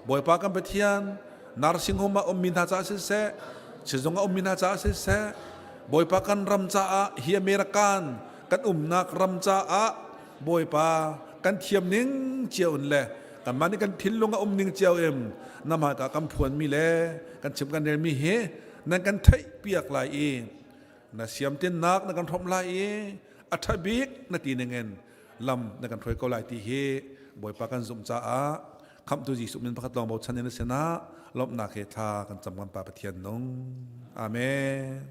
Bawipa kan Pathian nursing home ah ummi hna caah siseh sizung ah ummi hna caah siseh Bawipa kan ram caah hi American kan umnak ram caah Bawipa kan thiam ning cio in le kanmah nih kan thinlung a um ning cio in na hmaika kan phuanmi le kan chim kan relmi hi nan kan theih piak lai i na siamtinnak na kan hrawmh lai i a ṭha bik na ti ningin lam na kan hruai ko lai ti hi Bawipa kan zumh caah khamhtu Jesuh min pakhat lawng bochan in na sinah lawmhnak he thla kan cam kan Pa Pathian nung. Amen.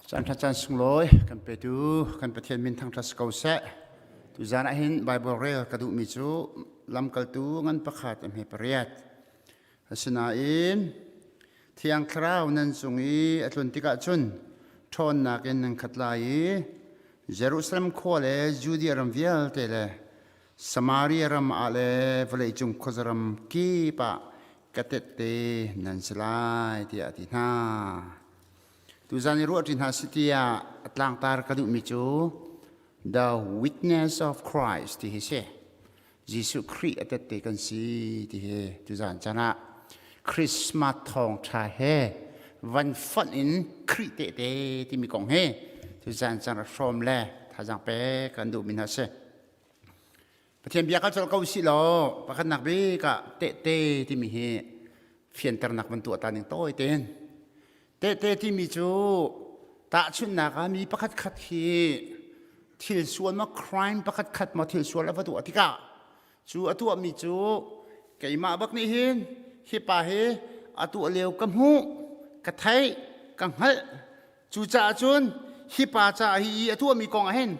Caan ṭha caan sunglawi kan petu kan Pathian min thangṭhat si ko seh. Tuzaan ah hin Bible rel ka duhmi cu lamkaltu ngan pakhat a hme pariat. Asinain Thiang Thlarau nan cung i a tlun tikah cun ṭhawnnak in nan khat lai i Jerusalem khua le Judea ram vialte le Samaria ram ah le vawleicung khuazaram kip ah ka tette nan si lai tiah a ti hna. Tuzan i ruahṭi hna si tiah a tlangtar ka duhmi cu The Witness of Christ ti hi si. Jesuh Khrih a tette kan si ti hi tuzan chan ah Christmas thawngṭha he van fonh in Khrih tehte timi kong hi tuzan chan rak hrawm le thazaang pek kan duhmi hna si. Pathian bia kal colh ko usih law pakhatnak bik ah tehte timi hi fianternak van tuah ta ning tawi tein tehte timi cu tahchunhnak ah mi pakhat khat hi thil sual ma crime pakhat khat ma thil sual a va tuah tikah cu a tuahmi cu keimah bak nih hin hi pa hi. atu a lio ka hmuh, ka theih, ka hngalh. Cucaah cun hi pa caah hi i a tuahmi kong ah hin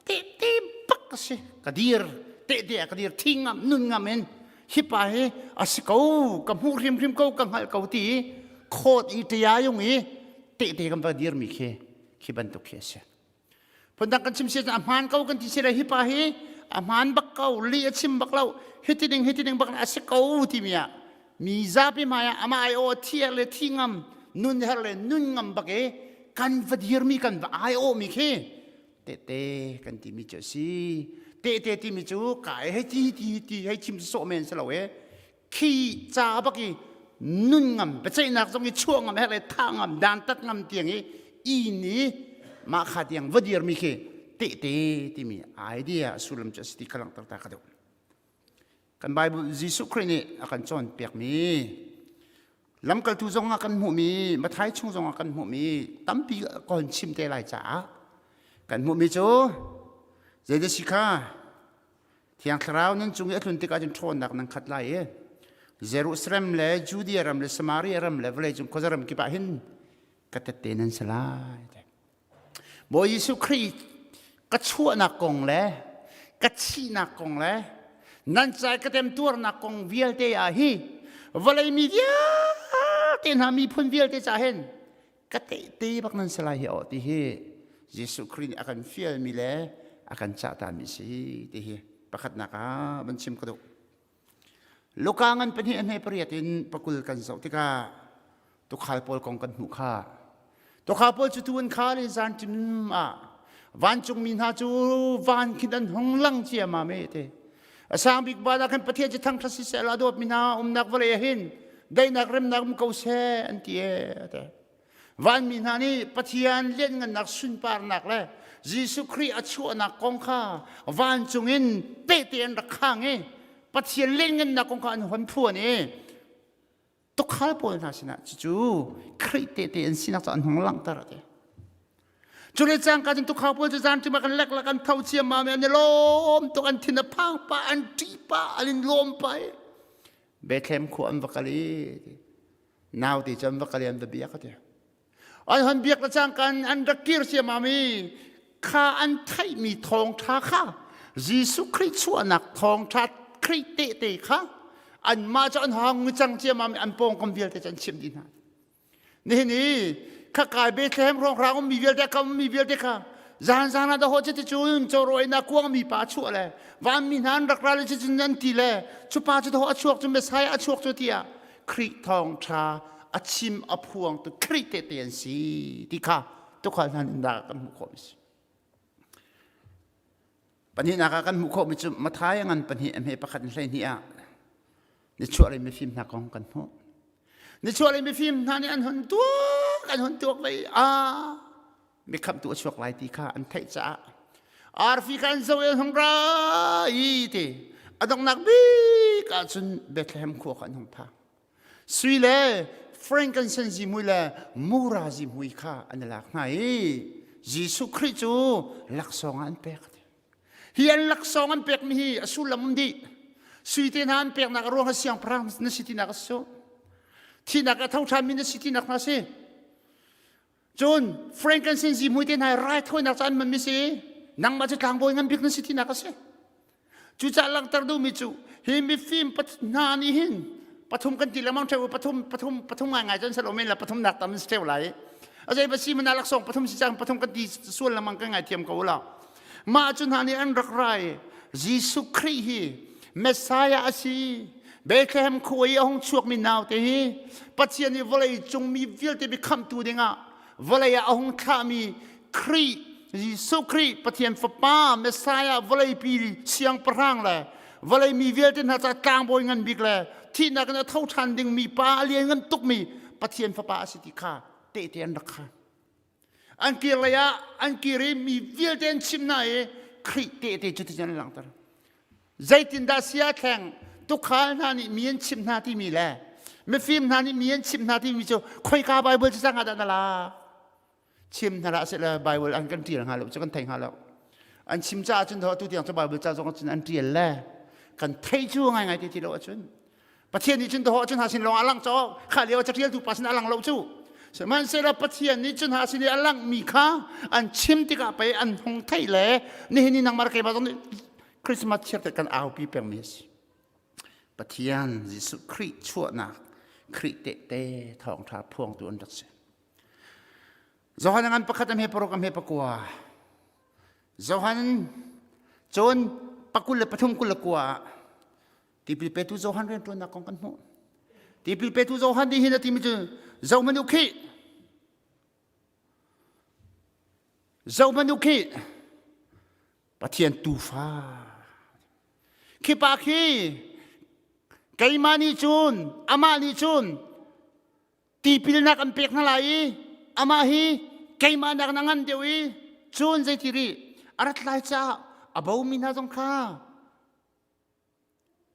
tehte bak ka si. Ka dir, tehte ah ka dir, thi ngam, nun ngam in hi pa hi a si ko, ka hmuh hrimhrim ko, ka hngalh ko ti i khawt i ṭiaiung i tehte kan va dirmi khi khi bantuk khi a si. Phundang kan chim si a hmaan ko kan ti si le hi pa hi a hmaan bak ko, lih a chim bak lo, hiti ding hiti ding bak a si ko timi ah mi zapi hmai ah amah ai aw thi le thi ngam nun her le nun ngam bak i kan va dirmi kan va ai awmi khi tehte kan timi cu a si. Tehte timi cu kai hei ti ti ti hei chim sawh men si lo e khi ca bak i nun ngam biaceihnak zong i chuah ngam herh le thah ngam dantat ngam tiang i i ni mah kha tiang va dirmi khi tehte timi idea sullam cu a si ti kha langhter ta ka duh. Kan Bible Jesuh Khrih nih a kan cawnpiakmi lamkaltu zong ah kan hmuhmi Mathai chung zong ah kan hmuhmi tampi ka hon chim te lai caah kan hmuhmi cu zeidah si kha Thiang Thlarau nan cung i a tlun tikah cun ṭhawnnak nan khat lai i Jerusalem le Judea ram le Samaria ram le vawleicung khuaza ram kip ah hin ka tette nan si lai. Bawi Jesuh Khrih ka chuahnak kong le ka thihnak kong le nan ca ka temtuarnak kong vialte ah hi vawlei mi vialte hna miphun vialte ca hin ka tehte bak nan si lai hi aw ti hi Jesuh Khrih nih a kan fialmi le a kan cahtami si ti hi pakhatnak ah van chim ka duh. Luka ngan pahnih a hme pariat in pakul kan zoh tikah tukhal pawl kong kan hmuh kha. Tukhal pawl cu tu an khal i zan ṭim ah vancungmi hna cu van khin an hung lang ciammam e te. A sang bik van ah khan Pathian cu thangṭhat siseh law a dawtmi hna umnak vawlei ah hin daihnak remnak um ko seh an ti e te. Vanmi hna nih Pathian lianngannak sunparnak le Jesuh Khrih a chuahnak kong kha vancung in tehte an rak khang i Pathian lianngannak kong kha an hon phuan i tukhal pawl hna sinah cucu Khrih tehte an sinak cu an hung langhter a ti. Cu le cangka cun tukhal pawl cu zan ṭim ah kan leklak an tho ciammam i an i lawm tuk an thin a phang pah an ṭih pah an in lawm pah i Bethlehem khua an va kal i naute cu an va kal i an va biak a ti. An hon biak le cangka an rak kir ciammam i kha an theihmi thawngṭha kha Jesuh Khrih chuahnak thawngṭha Khrih tehte kha anmah cu an hang cang ciammam i an pawngkam vialte cu an chimh dih hna. Nihin i khakai Bethlehem hrawnghrang ummi vialte ka ummi vialte kha zan zan ah daho cuti cun cawrawi na kuangmi pa a chuah le vanmi hna an rak ra le cucun an ti le cu pa cu daho a chuak cu Messiah a chuak cu tiah Khrih thawngṭha a chim a phuang tu Khrih tehte an si ti kha tukhal hna nih dah kan hmuh khawh mi si. Pahnihnak ah kan hmuh khawhmi cu Matthai ngan pahnih a hme pakhat in 12 ah nichuahlei mifim hna kong kan hmuh. Nichuahlei mifim hna nih an hun tuak an hun tuak ve a mikhamtu a chuak lai ti kha an theih caah arfi kha an zoh i an hung ra i ti a donghnak bik ahcun Bethlehem khua kha an hung phak. Sui le frankincense zihmui le mura zihmui kha an i lak hna i Jesuh Khrih cu laksawng ah an pek. Hi an laksawng an pekmi hi a sullam um dih. Sui te hna an peknak a ruang ah siangpahrang na si tinak a si. Thihnak a tho ṭhanmi na si tinak hna si. Cun frankincense zihmui te hna raithawinak ca an hmanmi si. Nangmah cu tlangbawi ngan bik na si tinak a si. Cucaah langhter duhmi cu hi mifim hna nih hin pathum kan ti lengmang ṭheu pathum pathum pathum ngaingai cun salo men la pathum nak tam si ṭheu lai. A zei va si mana laksawng pathum si cang pathum kan ti sual lengmang kan ngaithiam ko la. Mah cu hna nih an rak rai Jesuh Khrih hi Messiah a si. Bethlehem khua i a hung chuakmi naute hi Pathian i vawlei cung mi vialte biakhamtu dingah vawlei ah a hung thlahmi Khrih Jesuh Khrih Pathian Fapa Messiah vawleipi siangpahrang le vawlei mi vialte hna ca tlangbawi ngan bik le thihnak in a tho ṭhan dingmi pa a lian ngan tukmi Pathian Fapa a si ti kha tehte an rak khan. An kir lei ah an kir i mi vialte an chimh hna i Khrih tehte cu ti an langhter. Zeitindah sia thleng tukhal hna nih mi an chimh hna timi le mifim hna nih mi an chimh hna timi cu khoika Bible cu cang ah dah na lak? Chim hna lah seh Bible an kan ṭial hnga lo cu kan thei hnga lo. An chim caah cun tu tiang cu Bible ca zong cun an ṭial le kan thei cu ngaingai ti ti lo ahcun. Pathian nih cun dawh cun ha sin lawng a lang caw kha lio catialtu pa sin a lang lo cu sihmanhsehlaw Pathian nih cun ha sin i a langmi kha an chim tikah pei an hung theih le nihin ni nangmah keimah zong nih Christmas chiarte kan aupi pengmi a si Pathian Jesuh Khrih chuahnak Khrih tehte thawngṭha phuangtu an rak si Johan ngan pakhat a hme paruk a hme pakua Johan cun pakul le pathum kul le kua ah Tipil petu Johan rianṭuannak kong kan hmuh. Tipil petu Johan nih hin a timi cu zohhmanh u khih. Zohhmanh u khih. Pathian tuufa. Khi pa khi keimah nih cun amah nih cun tipilnak an pek hna lai i amah hi keimah nak na ngan deuh i cun zeiti rih a rat lai caah a bomi hna zong kha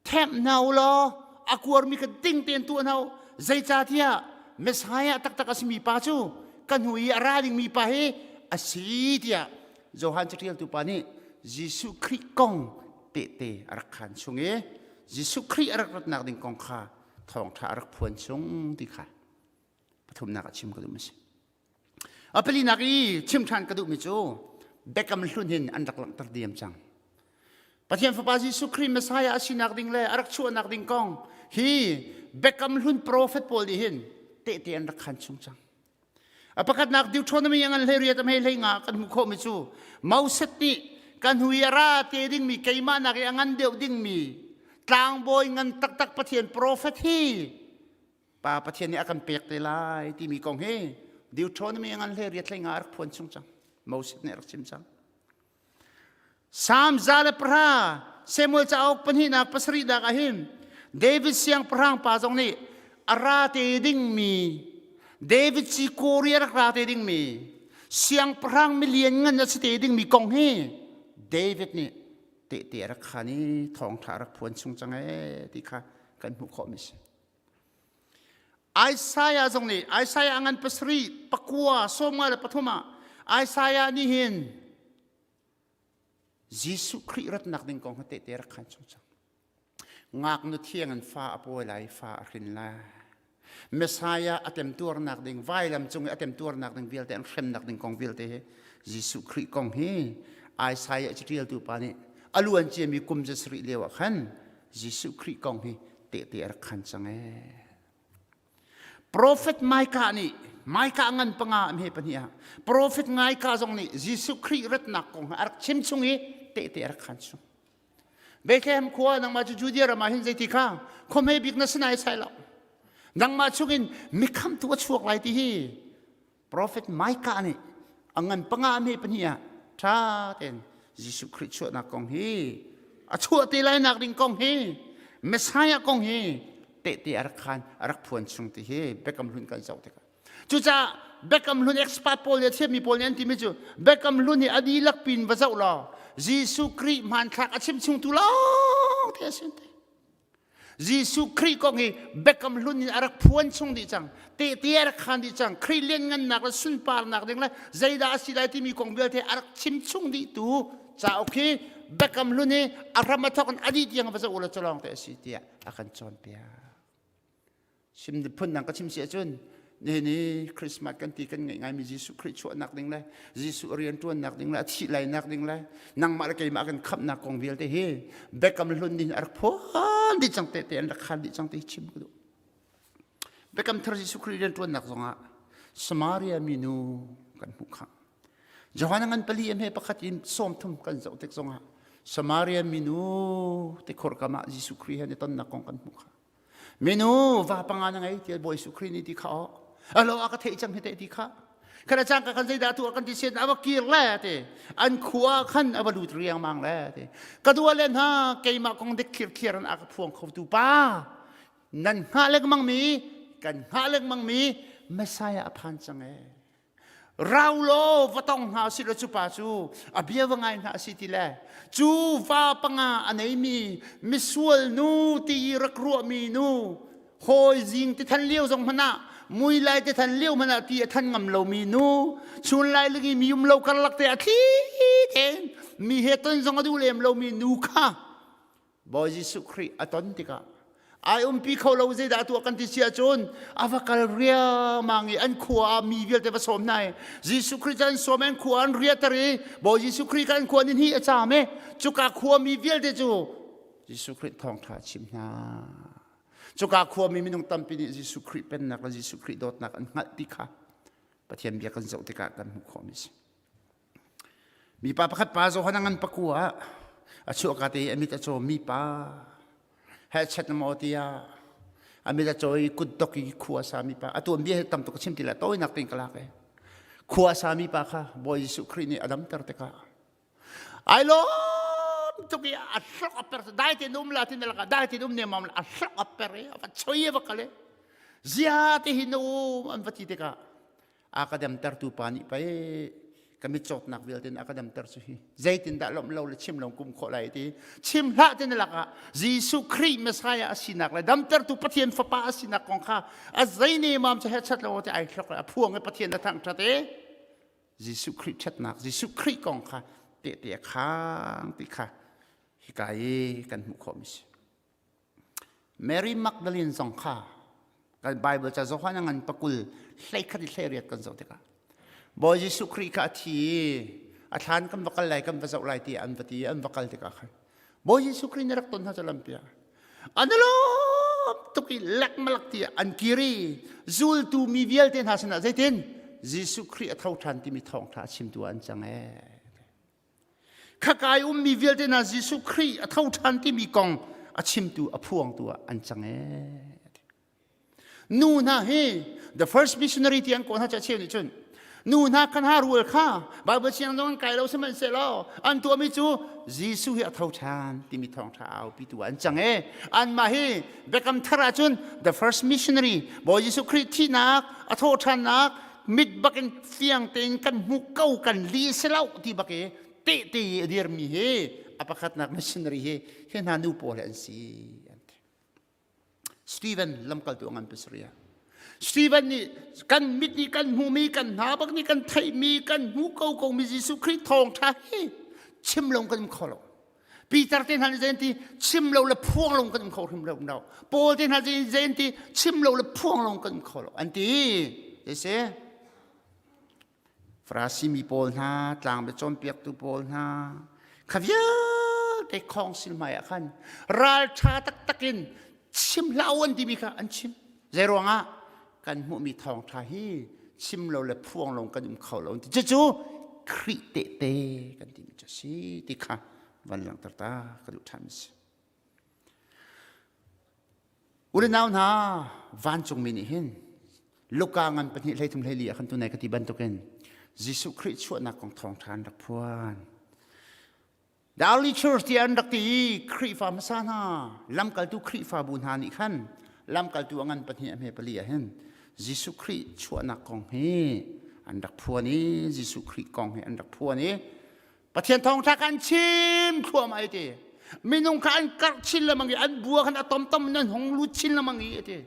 Themh hna u law a kuarmi kha ding tein tuah hna u. Zeicahtiah Messiah taktak a simi pa cu ka hnu i a ra dingmi pa hi a si tiah Johan caṭialtu pa nih Jesuh Khrih kong tehte a rak khaan chung i Jesuh Khrih a rak ratnak ding kong kha thawngṭha a rak phuan chung ti kha pathumnak a chim ka duh a si. A palinak i chim ṭhan ka duhmi cu Biakam hlun hin an rak langhter diam cang. Pathian Fapa Jesuh Khrih Messiah a sinak ding le a rak chuahnak ding kong hi Biakam hlun profet pawl nih hin tehte an rak khan chung cang. A pakhatnak Deuteronomy ngan hlei riat a hmei hlei nga kan hmuh khawhmi cu Moses nih kan hu i a ra te dingmi keimah nak i a ngan deuh dingmi tlangbawi ngan taktak Pathian profet hi Pa Pathian nih a kan pek te lai timi kong hi Deuteronomy ngan hle riat hlei nga a rak phuan chung cang. Moses nih a rak chim cang. Psalm za le pahra Samuel cauk pahnihnak pasarihnak ah hin David siangpahrang pa zong nih a ra te dingmi David ci kori a rak ra te dingmi siangpahrang milian ngan a si te dingmi kong hi David nih tehte a rak khan i thawngṭha a rak phuan chung cang ee ti kha kan hmuh khawhmi si. Isaiah zong nih Isaiah ngan pasarih pakua sawmnga le pathum ah Isaiah nih hin Jesuh Khrih ratnak ding kong kha tehte rak khan chung cang. Ngaknu thiang in fa a pawi lai, fa a hrin lai. Messiah a temtuarnak ding, vailam cung i a temtuarnak ding vialte an hremnak ding kong vialte hi Jesuh Khrih kong hi Isaiah caṭialtu pa nih a luan ciami kum zasarih lio ah khan Jesuh Khrih kong hi tehte a rak khan cang ee. Prophet Micah nih Micah ngan panga am he pahnih ah Prophet Micah zong nih Jesuh Khrih ratnak kong a rak chim chung i tehte a rak khan chung. Bethlehem khua nangmah cu Judea ram ah hin zeiti kha khuahme bik na si nai sai lo. Nangmah chungin mikhamtu a chuak lai ti hi Prophet Micah nih a ngan panga me pahnih ah ṭha tein Jesuh Khrih chuahnak kong hi a chuah te lai nak ding kong hi Messiah kong hi tehte a rak khan a rak phuan chung ti hi Biakam Hlun kan zoh tikah cucaah Biakam Hlun expert pawl nih a thiammi pawl nih an timi cu Biakam Hlun hi a dihlak pin va zoh law Jesuh Khrih hmanthlak a chim chungtu lawng te a si Jesuh Khrih kong hi Biakam Hlun in a rak phuan chung dih cang. Tehte a rak khaan dih cang. Khrih lianngannak le sunparnak ding le zeidah a si lai timi kong vialte a rak chim chung dihtu cauk hi Biakam Hlun hi a hram a thawk in a dih tiang va zoh u law cu lawng te a si tiah a kan cawnpiak. Chim phundang ka chim si ahcun nihin hi Christmas kan ti kan ngeih ngaimi Jesuh Khrih chuahnak ding le Jesuh rianṭuannak ding le a thih lainak ding le nangmah le keimah kan khamhnak kong vialte hi Biakam hlun din a rak phuan dih cang tehte an rak khan dih cang ti chim ka duh. Biakam thar Jesuh Khrih rianṭuannak zongah Samaria minu kan hmuh kha. Johan ngan pali em he pakhat in sawm thum kan zoh tik zongah Samaria minu tikhor kam ah Jesuh Khrih he an i tonnak kong kan hmuh kha. Minu va panga na ngei tiah Bawi Jesuh Khrih nih ti kha aw alo a ka theih cang hi te ti kha kana cang ka kan zeidah tu kan ti sian ava kir le ti an khua khan ava lut riangmang le ti ka dua le hna keimah kong dik khir khiar an a ka phuang kho tu pa nan hngah lengmang mi kan hngah lengmang mi Messiah a phan cang e Rau law va tong hna usih law cu pa cu a bia va ngai hna si ti le cu va panga a neimi misual nu ti i rak ruahmi nu hawi zing ti than lio zong hmanh ah mui lai ti than lio hmanh ah ti a than ngam lomi nu chun lai ligi mi um lo karlak te a thli tein mi he ton zong a duh lem lomi nu kha Bawi Jesuh Khrih a ton tikah. Ai umpi kho lo zeidah tuah kan ti si ahcun a va kal riangmang i an khua ah mi vialte va sawm hna i Jesuh Khrih cu an sawm an khua an riahter i Bawi Jesuh Khrih kha an khua ni hnih a caam i cuka khua mi vialte cu Jesuh Khrih thawngṭha a chim hna. Cuka khua mi minung tampi nih Jesuh Khrih pennak le Jesuh Khrih dawtnak an hngalh ti kha Pathian bia kan zoh tikah kan hmuh khawhmi a si. Mipa pakhat pa Johan a ngan pakua ah a chuahka te i a mit a caw mipa hechet maw tiah a mit a caw i kutdok i khua sa mipa a tuan bia hi tam tuk ka chim ti la tawinak tein ka lak e khua sa mipa kha Bawi Jesuh Khrih nih a damter tikah ai lawm tuk i a hlok a per dai te um la tin laka dai te um ne mam a hlok a per i a va choi a va kal e zia te hi no an va ti tikah a ka damtertu pa nih pei ka mitcawtnak vialte in a ka damter cu hi zeitindah lawmh lo le chim lo kum khawh lai ti chim hlah ti na lakah Jesuh Khrih Messiah a sinak le damtertu Pathian fapa a sinak kong kha a zei ne mam cu he chat lo ti ai hlok a phuang i Pathian a thangṭhat i Jesuh Khrih ṭhatnak Jesuh Khrih kong kha tehte a khang ti kha hika i kan hmuh khawh mi si Mary Magdalene zong kha kan Bible ca Johan a ngan pakul 11 i 18 kan zoh tikah Bawi Jesuh Khrih kha a thi i a thlan kan va kal lai kan va zoh lai ti an va ti an va kal tikah khan Bawi Jesuh Khrih nih rak ton hna cu lampi ah an lawm tuk i lekmalak ti an kir i zultu mi vialte hna sinah zeitin Jesuh Khrih a tho ṭhan timi thawngṭha a chimtu ah an cang ee Khakai ummi vialte hna Jesuh Khrih a tho ṭhan timi kong a chimtu a phuangtu ah an cang ee. Nu hna hi the first missionary ti an kawh hna cu a cheu nih cun nu hna khan ha rual kha Bible siang zong an kai lo sihmanhsehlaw an tuahmi cu Jesuh hi a tho ṭhan timi thawngṭha aupitu ah an cang ee. Anmah hi Biakam Thar ahcun the first missionary Bawi Jesuh Khrih thihnak a thawhṭhannak mit bakin fiang tein kan hmu ko kan li si lo ti bak i tehte i a dirmi hi a pakhatnak missionary hi hi hna nu pawl hi an si an ti Stephen lamkaltu a ngan pasarih Stephen nih kan mit nih kan hmuhmi kan hna bak nih kan theihmi kan hmu ko ko mi Jesuh Khrih thawngṭha hi chim lo kan um kho lo Peter te hna nih zei an ti chim lo le phuang lo kan um kho hrim lo no Paul te hna zei an ti chim lo le phuang lo kan um kho lo an ti si Farasi mi pawl hna tlangbe cawnpiaktu pawl hna kha vialte khawngsil hmai ah khan ralṭha taktak in chim hlah u an timi kha an chim zei ruangah kan hmuhmi thawngṭha hi chim lo le phuang lo kan um kho lo ti cucu Khrih tehte kan timi cu a si ti kha van langhter ta ka duh ṭhan si. U le nau hna vancungmi nih hin Luka ngan pahnih 13 14 ah khan tunai ka ti bantukin Jesuh Khrih chuahnak kong thawngṭha an rak phuan. The early church ti an rak ti i Khrihfa hmasa hna lamkaltu Khrihfabu hna nih khan lamkaltu a ngan pahnih a hme pali ah hin Jesuh Khrih chuahnak kong hi an rak phuan i Jesuh Khrih kong hi an rak phuan i Pathian thawngṭha kha an chim thluahmah ai ti minung kha an karh chin lengmang i an bua khan a tomtom in an hung lut chin lengmang i a ti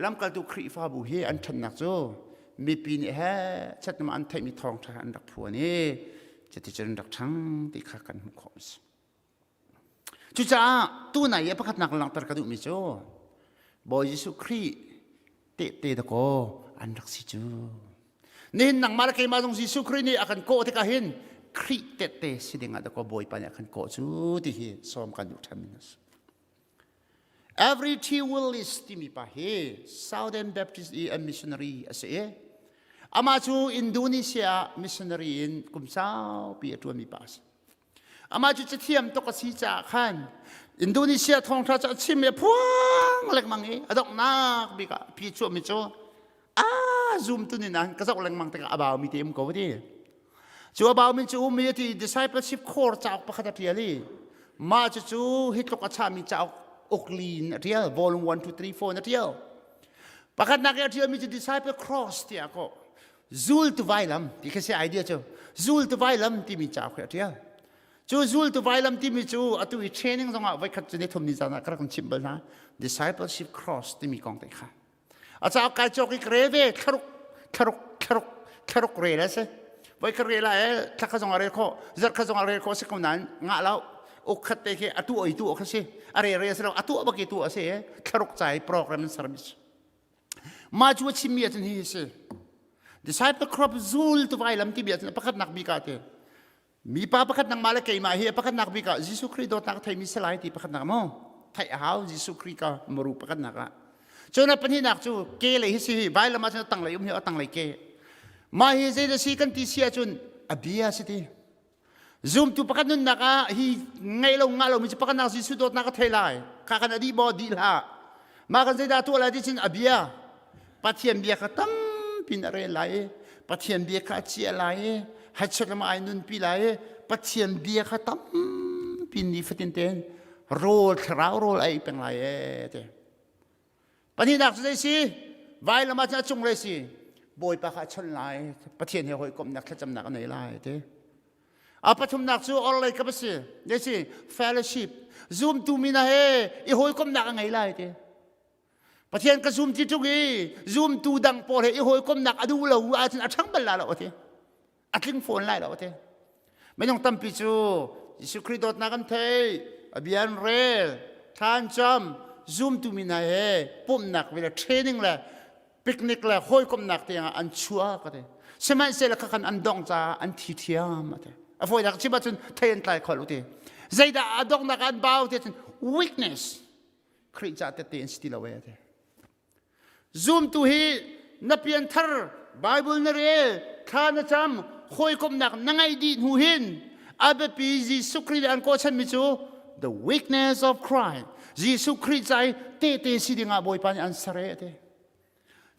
Lamkaltu Khrihfabu hi an ṭhannak cu mipi nih he chatnam an theihmi thawngṭha an rak phuan i cuticun an rak ṭhang ti kha kan hmuh khawh a si. Cucaah tunai i pakhatnak langhter ka duhmi cu Bawi Jesuh Khrih tehte dakaw an rak si cu. Nihin nangmah le keimah zong Jesuh Khrih nih a kan kawh tikah hin Khrih tehte si dingah dakaw Bawipa nih a kan kawh cu ti hi sawm kan duh ṭhan a si. Every T. Willis timi pa hi Southern Baptist i an missionary a si i amah cu Indonesia ah missionary in kum saupi a ṭuanmi pa a si. Amah cu cathiam tuk a si caah khan Indonesia thawngṭha cu a chim i a phuang lengmang i a donghnak bik ah pi chuahmi cu a zumtu nih nain ka zoh lengmang tikah a baumi te um ko ti. Cu a baumi cu um i ti discipleship core cauk pakhat a ṭial i mah cucu hi tluk a chahmi cauk ukli in a ṭial volume 1 2 3 4 in a ṭial. Pakhatnak i a ṭialmi cu disciple cross tiah kawh zultu vailam ti khi si idea cu zultu vailam timi cauk hi a ṭial. Cu zultu vailam timi cu atu i training zongah voikhat cu ni thum ni zan ah ka rak in chimh bal hna discipleship cross timi kong te kha A cauk kai cawk i ka rel ve thlaruk thlaruk thlaruk thlaruk rel a si. Voi ka rel ah e thla kha zong a rel khawh, zarh kha zong a rel khawh si ko nain ngah lo. Uk khat te khi atu oi tu kha si. A re re si lo atu bak i tu a si. Thlaruk cai program in sermi si. Mah cu a chimmi ahcun hi si. Disciple crop zul tu vai lam ti bia cun pakhatnak bik ah ti. Mipa pakhat nangmah le keimah hi pakhatnak bik ah Jesuh Khrih dawtnak theimi si lai ti pakhatnak maw? Theih a hau Jesuh Khrih ka muru pakhatnak ah. Cun a pahnihnak cu ke lei hi si hi vailam ah cun a tanglei um hi a tanglei ke. Mah hi zei da si kan ti si ahcun a bia si ti. Zumtu pakhat nunnak ah hi ngei lo ngah lomi cu pakhatnak Jesuh dawtnak a thei lai. Kha kan a dih maw dih hlah. Mah kan zeidah tuah lai ti cun a bia Pathian bia kha tampin a rel lai i Pathian bia kha a ciah lai i hachet lam ai nunpi lai i Pathian bia kha tampin nifatin tein rawl thlarau rawl a ei peng lai ee ti. Pahnihnak cu zei si? Vailam ah cun a cunglei si. Bawipa kha a chawnh lai. Pathian he hawikomhnak thlacamnak a nei lai ti. A pathumnak cu orlei kap a si. Zei si? Fellowship. Zumtu mi hna he i hawikomhnak a ngei lai ti. Pathian ka zum ti ṭung i zumtu dang pawl he i hawikomhnak a duh lo ahcun a ṭhang bal la lo ti. A tling fawn lai lo ti. Minung tampi cu Jesuh Khrih dawtnak an thei, a bia an rel, thla an cam, zumtu mi hna he pumhnak ve le training le picnic le hawikomhnak tiangah an chuah ka ti. Sihmanhsehlaw khakhan an dong caah an thi ṭhiam a ti. A fawinak chim ahcun thei an tlai kho lo ti. Zeidah a donghnak an bau ti ahcun weakness. Khrih ca tette an si ti lo e a ti. Zumtu hi na pianthar Bible na rel thla na cam hawikomhnak na ngeih dih hnu hin a biapi Jesuh Khrih nih an kawhchanmi cu the weakness of Christ Jesuh Khrih ca i tehte si dingah Bawipa nih an ser e a ti.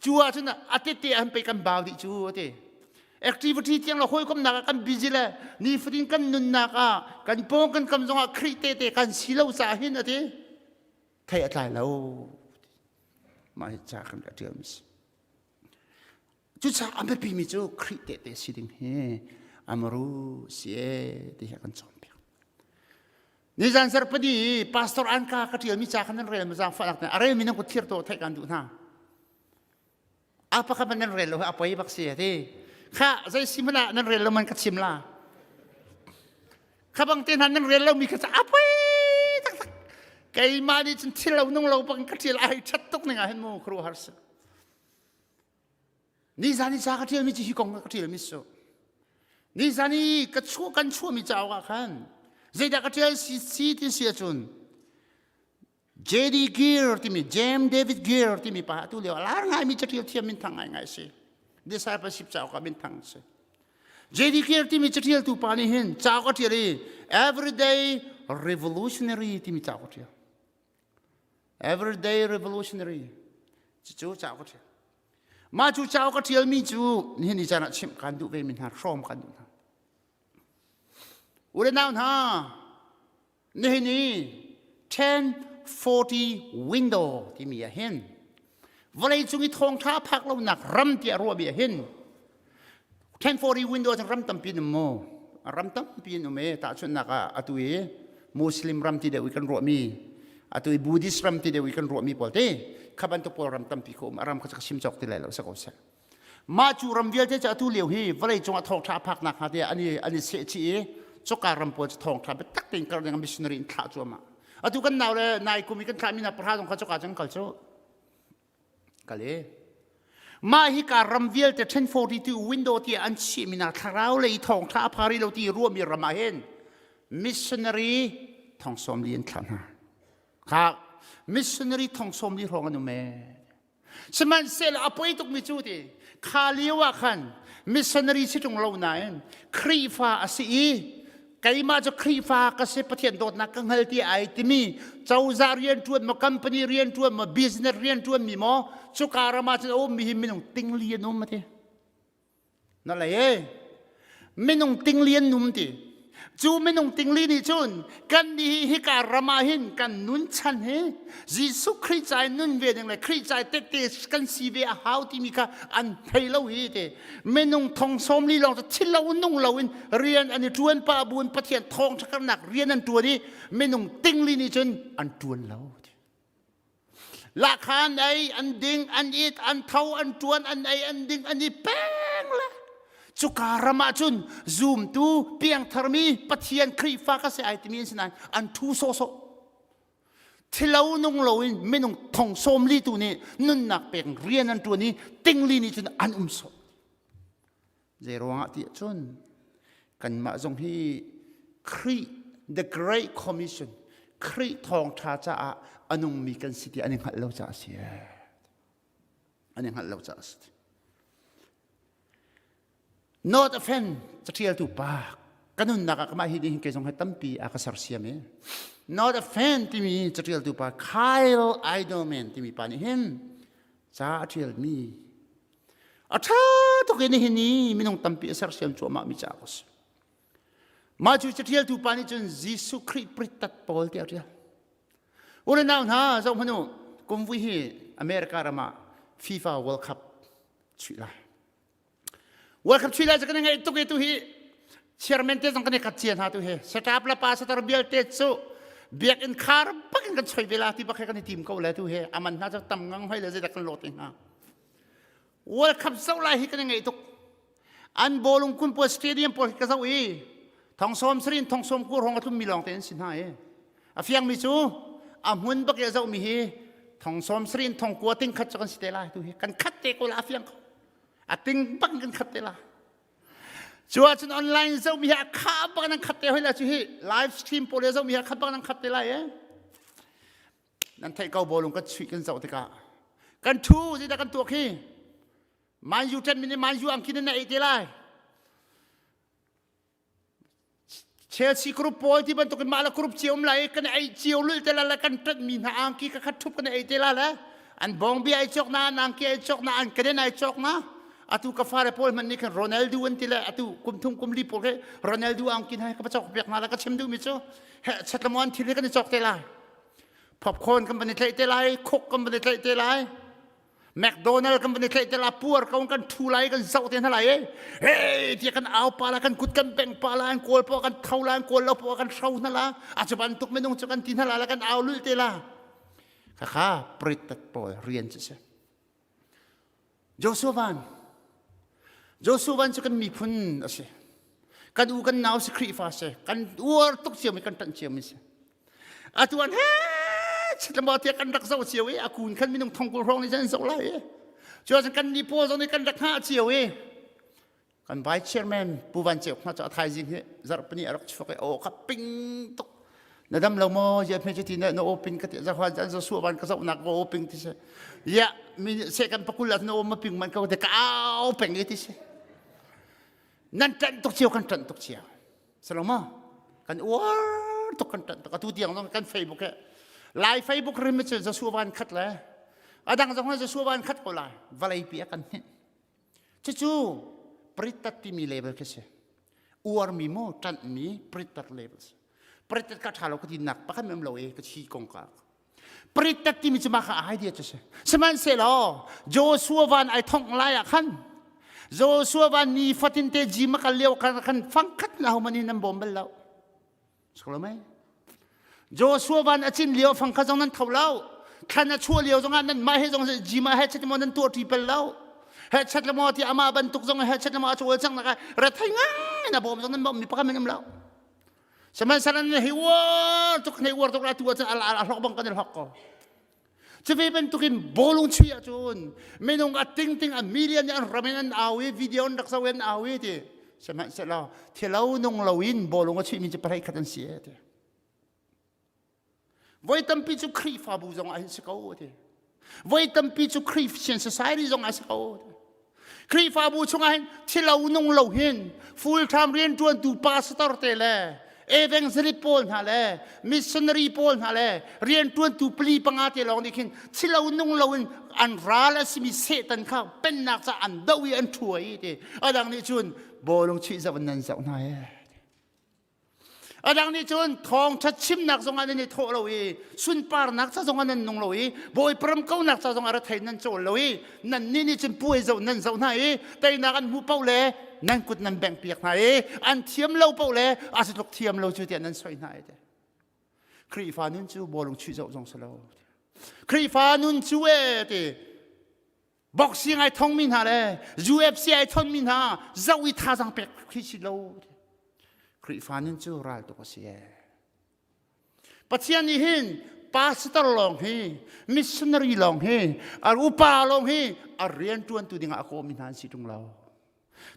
Cu ahcun a tete an pei kan bau dih cu a ti. Activity tiang le hawikomhnak ah kan busy le nifatin kan nunnak ah kan pawng kan kam zongah Khrih tehte kan si lo caah hin a ti. Thei a tlai lo. Mah hi ca kan rak ṭialmi si. Cucaah a biapimi cu Khrih tehte si ding hi amaru si e ti hi a kan cawnpiak. Nizan zarhpini i pastor Anka ka ṭialmi ca kha nan rel ma zaangfahnak a relmi nan kut thir tuah theih kan duh hna. A pakhat man nan rel lo hi a poi bak si a ti. Kha zei si hmanh ah nan rel lo man ka chim la. Kha bang te hna nan rel lomi kha a poi taktak. Keimah nih cun thil lo nung lo bang ka ṭial ai ṭhat tuk ning ah hin mu khuaruahhar si. Nizan i ca ka ṭialmi cu hi kong ka ṭialmi su. Nizan i ka chuah kan chuahmi cauk ah khan zeidah ka ṭial si si ti si ahcun J.D. Gear timi James David Gear timi pa atu lio a lar ngaimi caṭial thiam minthang ngaingai si. Discipleship cauk ah minthang si. J.D. Gear timi caṭialtu pa nih hin cauk a ṭial i Everyday Revolutionary timi cauk a ṭial. Everyday Revolutionary cucu cauk a ṭial. Mah cu cauk a ṭialmi cu nihin ni caan ah chimh kan duh ve mi hna hrawm kan duh hna. U le nau hna, Nihin i 1040 window timi ah hin vawleicung i thawngṭha a phak lonak ram tiah ruahmi ah hin 1040 window cu ram tampi in um mu ram tampi in um e tahchunhnak ah atu i Muslim ram ti deuh i kan ruahmi atu i Buddhist ram ti deuh i kan ruahmi pawl te kha bantuk pawl ram tampi kha um a ram kha ka sim cawk ti lai lo sa ko seh Mah cu ram vialte cu atu lio hi vawleicung ah thawngṭha a phak nakhnga tiah an i an i sehchih i cuka ram pawl cu thawngṭha biatak tein kal ding missionary in thlah cuahmah. Atu kan nau le nai kum i kan thlahmi hna pahra zong kha cuka cun kal cu kal i mah hi ka ram vialte 1042 window tiah an chihmi hna thlarau lei thawngṭha a pha rih lo ti ruahmi ram ah hin missionary thong sawm li an thlah hna. Kha missionary thong sawm li hrawng an um ee. Sihmanhsehlaw a poi tukmi cu ti kha lio ah khan missionary si ṭung lo nain Khrihfa a si i keimah cu Khrihfa ka si Pathian dawtnak ka hngal ti ai timi cozah rianṭuan maw company rianṭuan maw business rianṭuan mi maw cuka ram ah cun a ummi hi minung tingli an um a ti. Na lei e minung tingli an num ti cu minung tingli nih cun kan nih hi hika ram ah hin kan nun chan hi Jesuh Khrih ca in nun ve ding le Khrih ca tette kan si ve a hau timi kha an thei lo hi te minung thong sawm li lawng cu thil lo nung lo in rian an i ṭuan pah buin Pathian thawngṭha rian an ṭuan i minung tingli nih cun an ṭuan lo Lahkha an ei, an ding, an it, an tho, an ṭuan, an ei, an ding, an i peng le. Cuka ram ah cun zumtu piangtharmi Pathian Khrihfa ka si ai timi an si nain an ṭhu sawhsawh. Thilo nung loin minung thong sawm li tu nih nunnak pek rian an ṭuan i tingli nih cun an um sawh. Zei ruangah ti ahcun kanmah zong hi Khrih the Great Commission Khrih thawngṭha caah a nungmi kan si ti an i hngalh lo caah a si. An i hngalh lo caah a si. Not offend caṭialtu pa ka nunnak ah kamah hi hin kei zong hi tampi a ka sersiam i not offend timi caṭialtu pa Kyle Idleman timi pa nih hin ca a ṭialmi A ṭha tuk i nihin i minung tampi a sersiam cuahmah mi cauk a si. Mah cu caṭialtu pa nih cun Jesuh Khrih pritat pawl tiah a ṭial. U le nau hna zoh hmanh u, kum vui hi America ram ah FIFA World Cup chuih lai. World Cup chuih lai cu kan i ngaih tuk i tu hi chairman te zong kan i kat cia hna tu hi setap le pa setar vialte cu biakinn khar bak in kan choi ve la ti bak he kan i tim ko le tu hi aman hna cu tam ngang hoi le zeidah kan lawt hnga World Cup zoh lai hi kan i ngaih tuk. An bawlung kun pawl stadium pawl hi ka zoh i thong sawm sarin thong sawm kur hong a tlummi lawng te an si hna i a fiangmi cu a hmun bak i a zohmi hi thong sawm sarin thong kua ting khat cu kan si te lai tu hi kan khat te ko la a fiang ko a ting bak kan khat te la cu ahcun online zohmi hi a kha bak nan khat te hoi la cu hi live stream pawl i zohmi hi a khat bak nan khat te lai e Nan theih ko bawlung kan chuih kan zoh tikah kan thu zeidah kan tuak hi Man U ṭan min Man U angkin na ei te lai Chelsea group pawl ti bantuk in mah la group cio um lai kan ei cio lul te la la kan ṭanh mi hna angki ka khat ṭhup kan ei te la le an bawng bia ai cawk na an angki ai cawk na an keden ai cawk na atu ka fale pawl hmanh nih khan Ronaldo an ti le atu kum thum kum li pawl he Ronaldo angkin hai ka va cawk piak hna la ka chim duh mi cu he chatlamuan thil hi kan i cawk te lai Popcorn kan van i tlaih te lai, Coke kan van i tlaih te lai, McDonald kan van i tlaih te lai, puar ko kan thu lai, kan zoh te hna lai e. Hey, tiah kan au pa la, kan kut kan beng pa la, an kawl po kan tho la, an kawl lo po kan hro hna la. A cu bantuk minung cu kan ti hna la, la kan au lul te la. Khakha pritat pawl rian cu si. Joshua van Joshua van cu kan miphun a si. Kan u kan nau si Khrihfa si. Kan uar tuk ciomi kan ṭanh ciomi si. Atu an he chitlamaw tiah kan rak zoh cio i a kun khan minung thongkul hrawng nih an zoh lai i. Cu ahcun kan ni pawl zong nih kan rak hngah cio i kan vice chairman Pu Van Ceu hna cu a thaizing hi zarhpini a rak chuak i aw ka ping tuk na dam lo maw ya hme cu ti na na aw ping ka ti zahuan zan zo su van ka zoh nak aw ping ti si ya mi se kan pakul ah na aw ma ping man ko te ka au peng i ti si nan ṭanh tuk cio kan ṭanh tuk cio salo ma kan uar tuk kan ṭanh tuk atu tiang zong kan Facebook he lai Facebook rim cu Joshua van khat le adang zong Joshua van khat ko lai vawlei pi a kan hninh Cucu pritat timi label khi si. Uarmi maw ṭanhmi pritat label si. Pritat ka ṭha lo ka tinak pakhat mem lo i ka chi kong ka. Pritat timi cu mah kha idea cu si. Sihmanhsehlaw Joshua van ai thongh lai ah khan Joshua van ni fatin te gym a kal lio khan khan fangkhat na homan in an bawm bal lo. Solo mei. Joshua van a cin lio fang kha zong nan tho lo. Thlan a chuah lio zongah nan mah he zong jima he chet maw nan tuah ṭi pel lo. He chet le maw ti amah bantuk zong he chet le maw a cawl cang nak rethei ngai na bawm zong nan bawm mi pakhat men um lo. Sihmanhsehlaw nan hei uar tuk hei uar tuk la tu ahcun a hlok bang kan i hlok ko. Cuve bantukin bawlung chuih ahcun minung a tingting a million nih an ram in an au i video an rak zoh i an au i ti sihmanhsehlaw thilo nung loin bawlung a chuihmi cu pahlei khat an si e ti. Voi tampi cu Khrihfabu zong ah hin si ko ti. Voi tampi cu Christian society zong ah si ko ti. Khrihfabu chungah hin thilo nung lo hin full time rianṭuantu pastor te le evangelist pawl hna le missionary pawl hna le rianṭuantu pali panga te lawng nih khin thilo nung lo in an ral a simi Satan kha pennak ca an doh i an ṭhua i ti adang nih cun bawlung chuih zoh in nan zoh hna ee A dang nih cun thawngṭha chimnak zongah nan i thawh lo i sunparnak ca zongah nan nung lo i Bawipa ram kaunak ca zongah rethei nan cawl lo i nannih nih cun puai zoh nan zoh hna i teinak an hmuh paoh le nan kut nan bengh piak hna i an thiam lo paoh le a si tluk thiam lo cu tiah nan soi hna i te. Khrihfa nun cu bawlung chuih zoh zong si lo. Khrihfa nun cu e ti. Boxing ai thongmi hna le UFC ai thonmi hna zoh i thazaang pek khi si lo. Khrihfa nun cu ral tuk a si ee. Pathian nih hin pastor lawng hi, missionary lawng hi, a upa lawng hi a rian ṭuantu dingah a kawmi hna an si ṭung lo.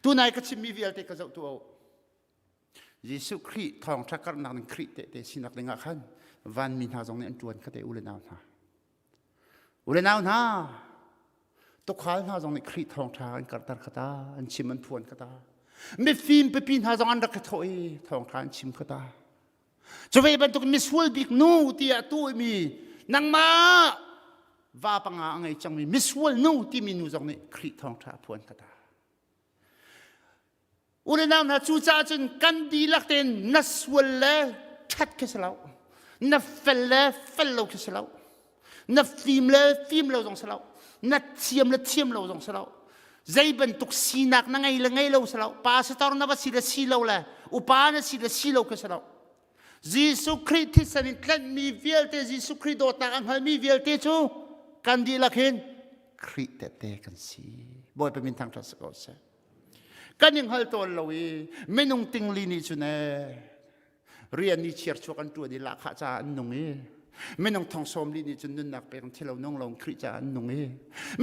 Tunai ka chimmi vialte ka zoh tu o. Jesuh Khrih thawngṭha karhnak ning Khrih tehte sinak dingah khan vanmi hna zong nih an ṭuan kha te u le nau hna. U le nau hna, tukhal hna zong nih Khrih thawngṭha an karhter kha ta, an chim an phuan kha ta. Mifim pipi hna zong an rak i thawh i thawngṭha an chim kha ta. Cu ve bantuk misual bik nu tiah tuahmi nangmah va panga a ngei cangmi misual nu timi nu zong nih Khrih thawngṭha a phuan ka ta. U le nau hna cucaah cun kan dihlak tein na sual le ṭhat khi si lo na fel le fel lo khi si lo na fim le fim lo zong si lo na thiam le thiam lo zong si lo zei bantuk sinak na ngei le ngei lo si lo pastor na va si le si lo le upa na si le si lo khi si lo Jesuh Khrih thisen in tlanhmi vialte Jesuh Khrih dawtnak a hngalmi vialte cu kan dihlak hin Khrih tehte kan si Bawipa min thangṭhat si ko seh kan i hngal tawn lo i minung tingli nih cun ee rian ni chiarchuak an ṭuan i lahkhah caah an nung i minung thong sawmli nih cun nunnak pek thilo nung lo Khrih caah an nung i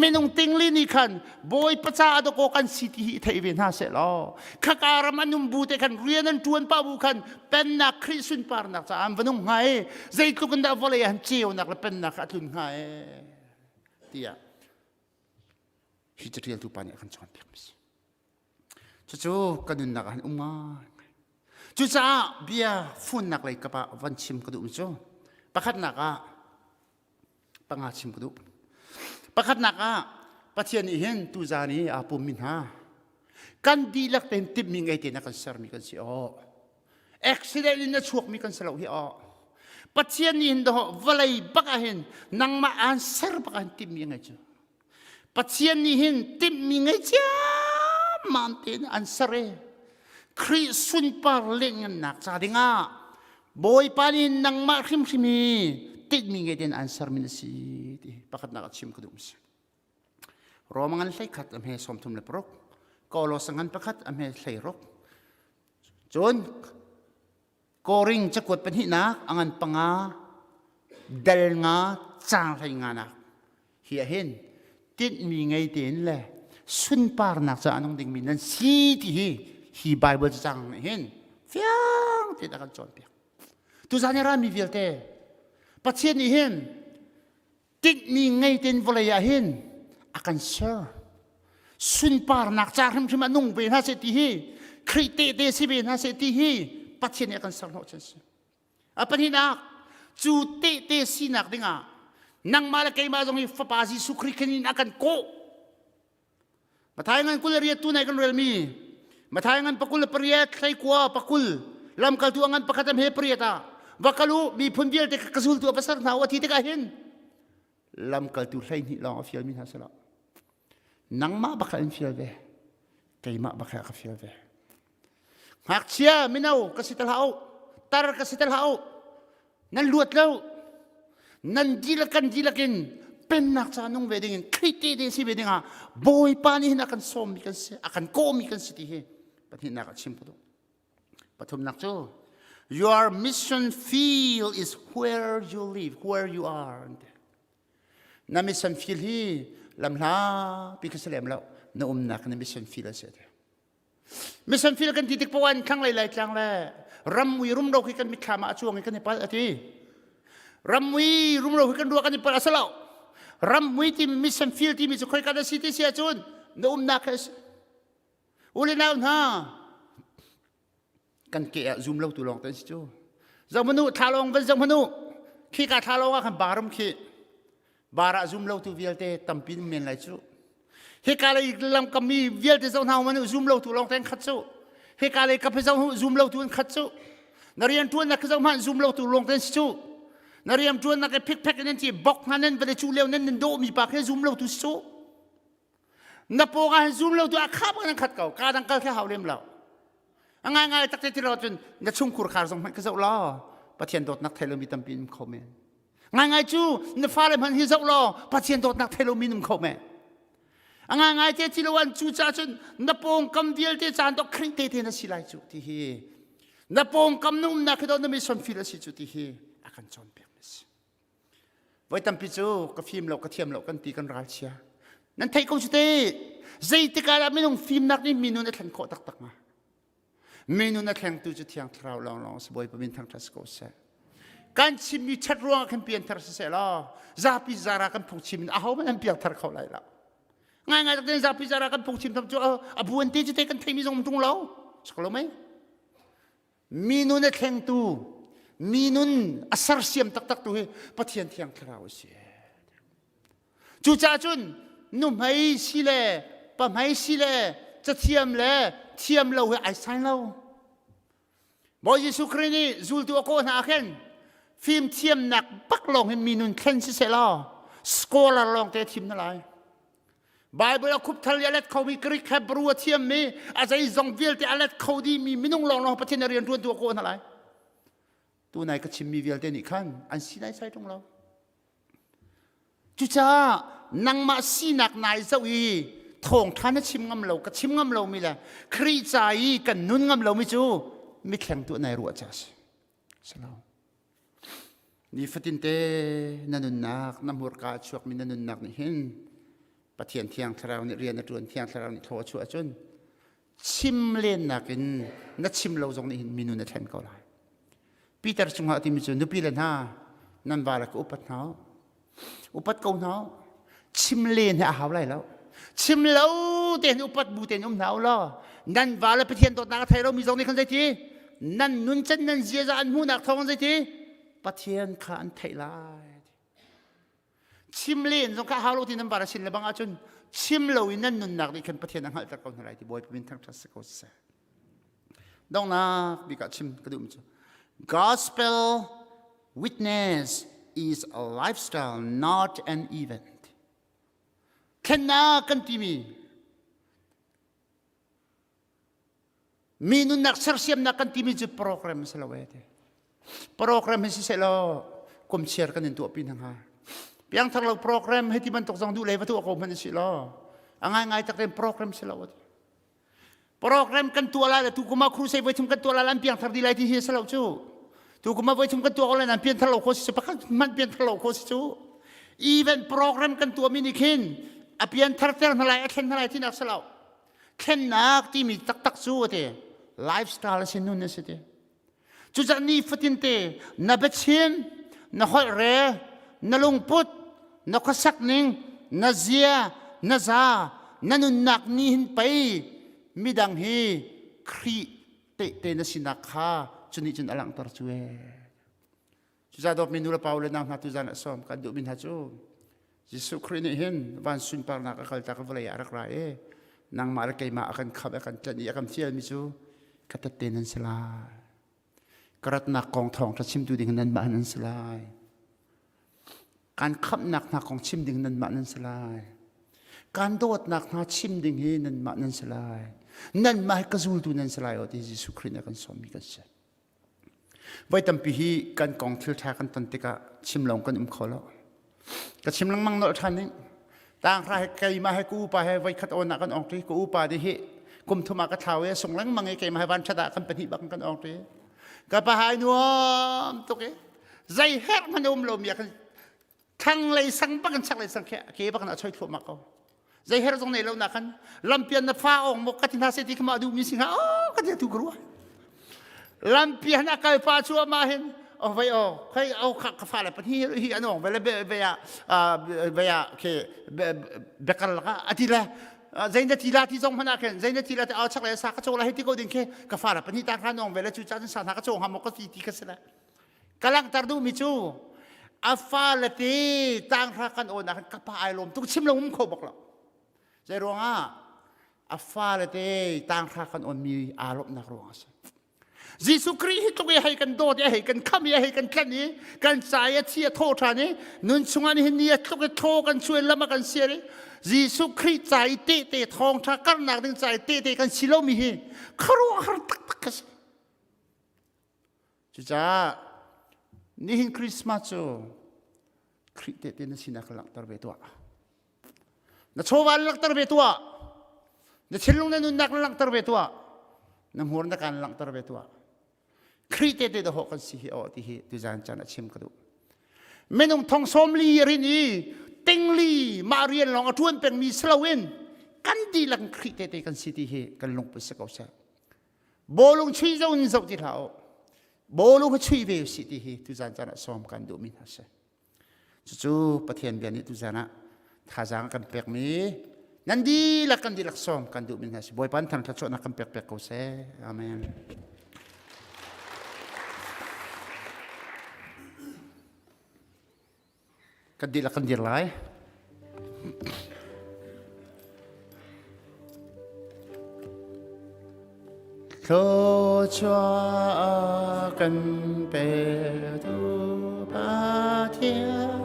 minung tingli nih khan Bawipa caah dawkaw kan si ti hi thei ve hna seh law khaka ram an um bu te khan rian an ṭuan pah bu khan pennak Khrih sunparnak caah an va nung hnga i zeitluk in dah vawlei ah ceunak le pennak a tlun hnga e tiah hi caṭialtu pa nih a kan cawnpiak mi si. Cucu ka nunnak ah han um ngai. Cucaah bia funnak lei kap ah van chim ka duhmi cu pakhatnak ah panga chim ka duh. Pakhatnak ah Pathian nih hin tuzaan i aa pummi hna kan dihlak tein timhmi ngei tein a kan sermi kan si aw. Accident in a chuakmi kan si lo hi aw. Pathian nih hin dawh vawlei bak ah hin nangmah aan ser bak ah hin timhmi a ngei cu. Pathian nih hin timhmi ngei ciammam tein an ser i Khrih sunpar lianhngannak ca dingah Bawipa nih nangmah hrimhrim hi tinhmi ngei tein an sermi na si ti pakhatnak ah chim ka duh si. Roma ngan 11 a hme 36, Kolos ngan pakhat a hme 16. Cun Koring cakuat pahnihnak a ngan panga dal nga caang hlei nga nak hi ah hin tinhmi ngei tein le sunparnak caah nung dingmi nan si ti hi hi Bible cacang nih hin fiang tein a kan cawnpiak. Tuzan i rami vialte Pathian nih hin tinhmi ngei tein vawlei ah hin a kan ser sunparnak ca hrimhrim ah nung ve hna seh ti hi Khrih tehte si ve hna seh ti hi Pathian nih a kan ser hnawh chan si a pahnihnak cu tehte sinak dingah nangmah le keimah zong hi fapa Jesuh Khrih khin in a kan kawh Mathai ngan 28 tu nai kan relmi Mathai ngan pakul le pariat hleikua pakul lamkaltu a ngan pakhat am he pariat ah va kal u miphun vialte ka zultu a va ser hna u a ti tikah hin lamkaltu 12 lawng a fialmi hna si lo nangmah bak in fial ve keimah bak ka fial ve ngakchia mino ka si te hlah u tar ka si te hlah u nan luat lo nan dihlak kan dihlak in pennak ca nung ve ding in Khrih te si ve ding ah Bawipa nih hin a kan sawmmi kan si a kan kawhmi kan si ti hi pahnihnak a chim ka duh pathumnak cu your mission field is where you live where you are na mission field hi lamhla pi kha si lem lo na umnak na mission field a si Mission field kan ti tik poah in thlanglei laitlang le ramui rumro khi kan mitthlam ah a cuang i kan i palh a ti. Ramui rumro khi kan ruah kan i palh a si lo. Ramui timi mission field timi cu khoika dah si ti si ahcun na umnak khi a si. U le nau hna kan ke ah zum lo tu lawng te si cu. Zohmanu thlalawng van zohmanu khi ka thlalawng ah khan barum khi bar ah zum lo tu vialte tampi men lai cu hika lei lamkam mi vialte zoh hna man zum lo tu lawng te khat cu hika lei kap zoh zum lo tu an khat cu na rian tuan nak zoh hmanh zum lo tu lawng te si cu na rian tuan nak phik phek in ci bok hna nan va chu leo nan nan do mi pa khe zum lo tu si cu na pawng ah zum lo tu a khap kan khat ko ka dang kal khe hau lem lo a ngai ngai tak te ti lo cun na chungkhur khar zong hmanh ka zoh law pathian dawtnak thei lo mi tampi in kho men Ngaingai cu na fale hmanh hi zoh law Pathian dawtnak thei lomi num kho me. A ngaingai te ti lo an cu ca cun na pawngkam vialte caan dok Khrih te te na si lai cu ti hi na pawngkam na umnak hi do na mission field a si cu ti hi a kan cawnpiak mi si. Voi tampi cu ka fim lo ka thiam lo kan ti kan ralchia. Nan theih ko cu te zeitik ah dah minung fimnak nih mi nun a thlen khawh taktak ma? Mi nun a thlengtu cu Thiang Thlarau lawnglawng a si Bawipa min thangṭhat si ko seh. Kan chimmi ṭhat ruangah khan pianthar siseh law zapi zara kan phungchim in ahohmanh an piangthar kho lai lo. Ngaingai tak tein zapi zara kan phungchim tham cu a buan te cu te kan theimi zong ṭung lo. Sak lo mei? Mi nun a thlengtu, mi nun a sersiam taktak tu hi Pathian Thiang Thlarau a si. Cucaah cun nuhmei si le pahmei si le cathiam le thiam lo hi ai sai lo. Bawi Jesuh Khrih nih zultu a kawh hna ah khin fimthiamnak bak lawng hin mi nun thlen si seh law scholar lawng te thim na lai. Bible a khupthal i a let khomi Greek Hebrew a thiammi a zeizong vialte a let kho dihmi minung lawnglawng Pathian a rian ṭuantu a kawh hna lai. Tunai ka chimmi vialte nih khan an si nai sai ṭung lo. Cucaah nangmah sinak nai zoh i thawngṭha na chim ngam lo, ka chim ngam lomi le Khrih ca i kan nun ngam lomi cu mithleng tuah nai ruah ca a si. Si lo. Nifatin te na nunnak, na hmurka a chuakmi na nunnak nih hin Pathian Thiang Thlarau nih rian a ṭuan, Thiang Thlarau nih thaw a chuah ahcun chim lennak in na chim lo zong nih hin minun a thlen ko lai. Peter chungah a timi cu nupi le hna nan va le ka upat hna u. Upat ko hna u. Chim len hi a hau lai lo. Chim lo tein upat bu tein um hna u law nan va le Pathian dawtnak a thei lomi zong nih khan zeiti nan nuncan nan ziaza an hmuhnak thawng zeiti Pathian kha an theih lai. Chim len zong kha hau lo ti nan var a sin le bang ahcun chim lo in nan nunnak nih khan Pathian a hngalhter ko hna lai ti Bawipa min thangṭhat si ko seh. Donghnak bik ah chim ka duhmi cu Gospel witness is a lifestyle not an event. Thlennak kan timi Mi nunnak sersiamnak kan timi cu program si lo e te. Program hi siseh law kum chiar kan in tuahpi hna hnga. Piangthar lo program hei ti bantuk zong duh le va tuah ko hmanh si law a ngaingai tak tein program si lo ti. Program kan tuah lai le tu kum ah crusade voi thum kan tuah lai an piangthar di lai ti hi si lo cu. Tu kum ah voi thum kan tuah ko lai nan pianthar lo kho si cu pakhat hmanh pianthar lo kho si cu. Event program kan tuahmi nih khin a pianthar ter hna lai a thlen hna lai tinak si lo. Thlennak timi taktak cu a ti lifestyle a si nun a si ti. Cucaah nifatin te na biachim, na holh rel, na lungput, na khuasak ning, na zia, na za, na nunnak ni hin pei midang hi Khrih tehte na sinak kha cu nih cun a langhter cu ee. Cucaah dawtmi nu le pa le nau hna tuzan ah sawm kan duhmi hna cu Jesuh Khrih nih hin van sunparnak a kaltak vawlei ah a rak ra i nangmah le keimah a kan khamh a kan tlanh i a kan fialmi cu ka tette nan si lai. Ka ratnak kong thawngṭha chimtu ding nanmah nan si lai. Kan khamhnak hna kong chim ding nanmah nan si lai. Kan dawtnak hna chim ding hi nanmah nan si lai. Nanmah hi ka zultu nan si lai o ti Jesuh Khrih nih a kan sawmmi kan si. Voi tampi hi kan kong thil ṭha kan ton tikah chim lawng kan um kho lo. Ka chim lengmang nolh ṭhan ding. Tanghra he keimah he ka upa he voi khat awn ah kan ong ṭi. Ka upa nih hi kum thum ah ka thlau i sung lengmang i keimah he van ṭhat ah kan pahnih bak kan ong ṭi. Ka pa hai nuam tuk i zei herh hmanh a um lomi ah khan thlanglei sang bak in chaklei sang khi ke bak in a choi thluahmah ko zei her zong nei lo na khan lampian na fa ong mo ka ti hna se ti khama duh mi sing ha oh ka ti tu ka ruah lampian a kal pa chu ama hin oh vai oh khai oh kha ka fa le pa hi hi an ong ve le ve ya ve ya ke bekal la ati le zei na ti la ti zong hmana khen zei na ti la ti au chak le sa ka chaw la hi ti ko ding khe ka fa la pa ni ta khan ong ve le chu cha sa na ka chaw ha mo ka ti ti ka se la Ka langhter duhmi cu a fale te tanghra kan awn ah khan ka pa ai lawm tuk chim lo um kho bak lo. Zei ruangah a fale te tanghra kan awnmi aa lawmhnak ruang a si. Jesuh Khrih hi tluk i hei kan dawt i hei kan kham i hei kan tlanh i kan ca i a thi a thaw ṭhan i nun chungah nihin ni a tluk i thaw kan chuai lam a kan siar i Jesuh Khrih ca i tehte thawngṭha karnak ding ca i tehte kan si lomi hi khuaruahhar taktak ka si. Cucaah nihin Christmas cu Khrih tehte na sinak langhter ve tuah. Na chawva langhter ve tuah. Na thinlung na nunnak na langhter ve tuah. Na hmur na kaan langhter ve tuah. Khrih tehte dahawh kan si hi aw ti hi tuzan caan a chim ka duh. Minung thong sawm li rin i tingli mah rian lawng a ṭuan pengmi si loin kan dihlak Khrih tehte kan si ti hi kan lungput si ko seh. Bawlung chui zo in zoh ti hlah u. Bawlung hi chui ve usih ti hi tuzan caan ah sawm kan duhmi hna si. Cucu Pathian bia nih tuzan ah thazaang kan pekmi nan dihlak kan dihlak sawm kan duhmi hna si. Bawipa an thangṭhat chuahnak kan pek pek ko seh. Amen. Kan dihlak kan dir lai. Thluachuah kan petu Pathian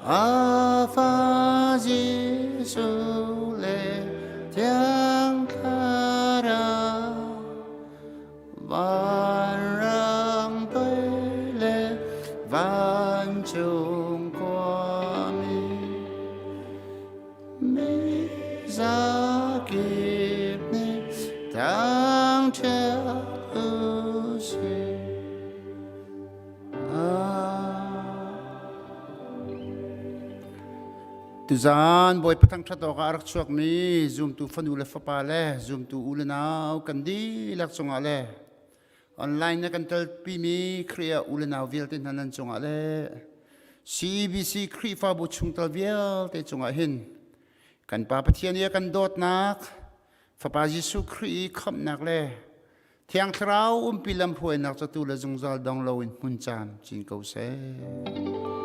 A fa Jesuh le Thiang Thlarau Vanrang toi le vancung khuami Mi zakip nih thangṭhat u sih. Tuzaan Bawipa thangṭhat awkah a rak chuakmi zumtu fanu le fapa le zumtu u le nau kan dihlak cungah le online na kan telpimi Khrih ah u le nau vialte hna nan cungah le CBC Khrihfabu chungtel vialte cungah hin kan Pa Pathian i a kan dawtnak Fapa Jesuh Khrih i khamhnak le Thiang Thlarau umpi lamhruainak cu tu le zungzal dong loin hmun caan cin ko seh.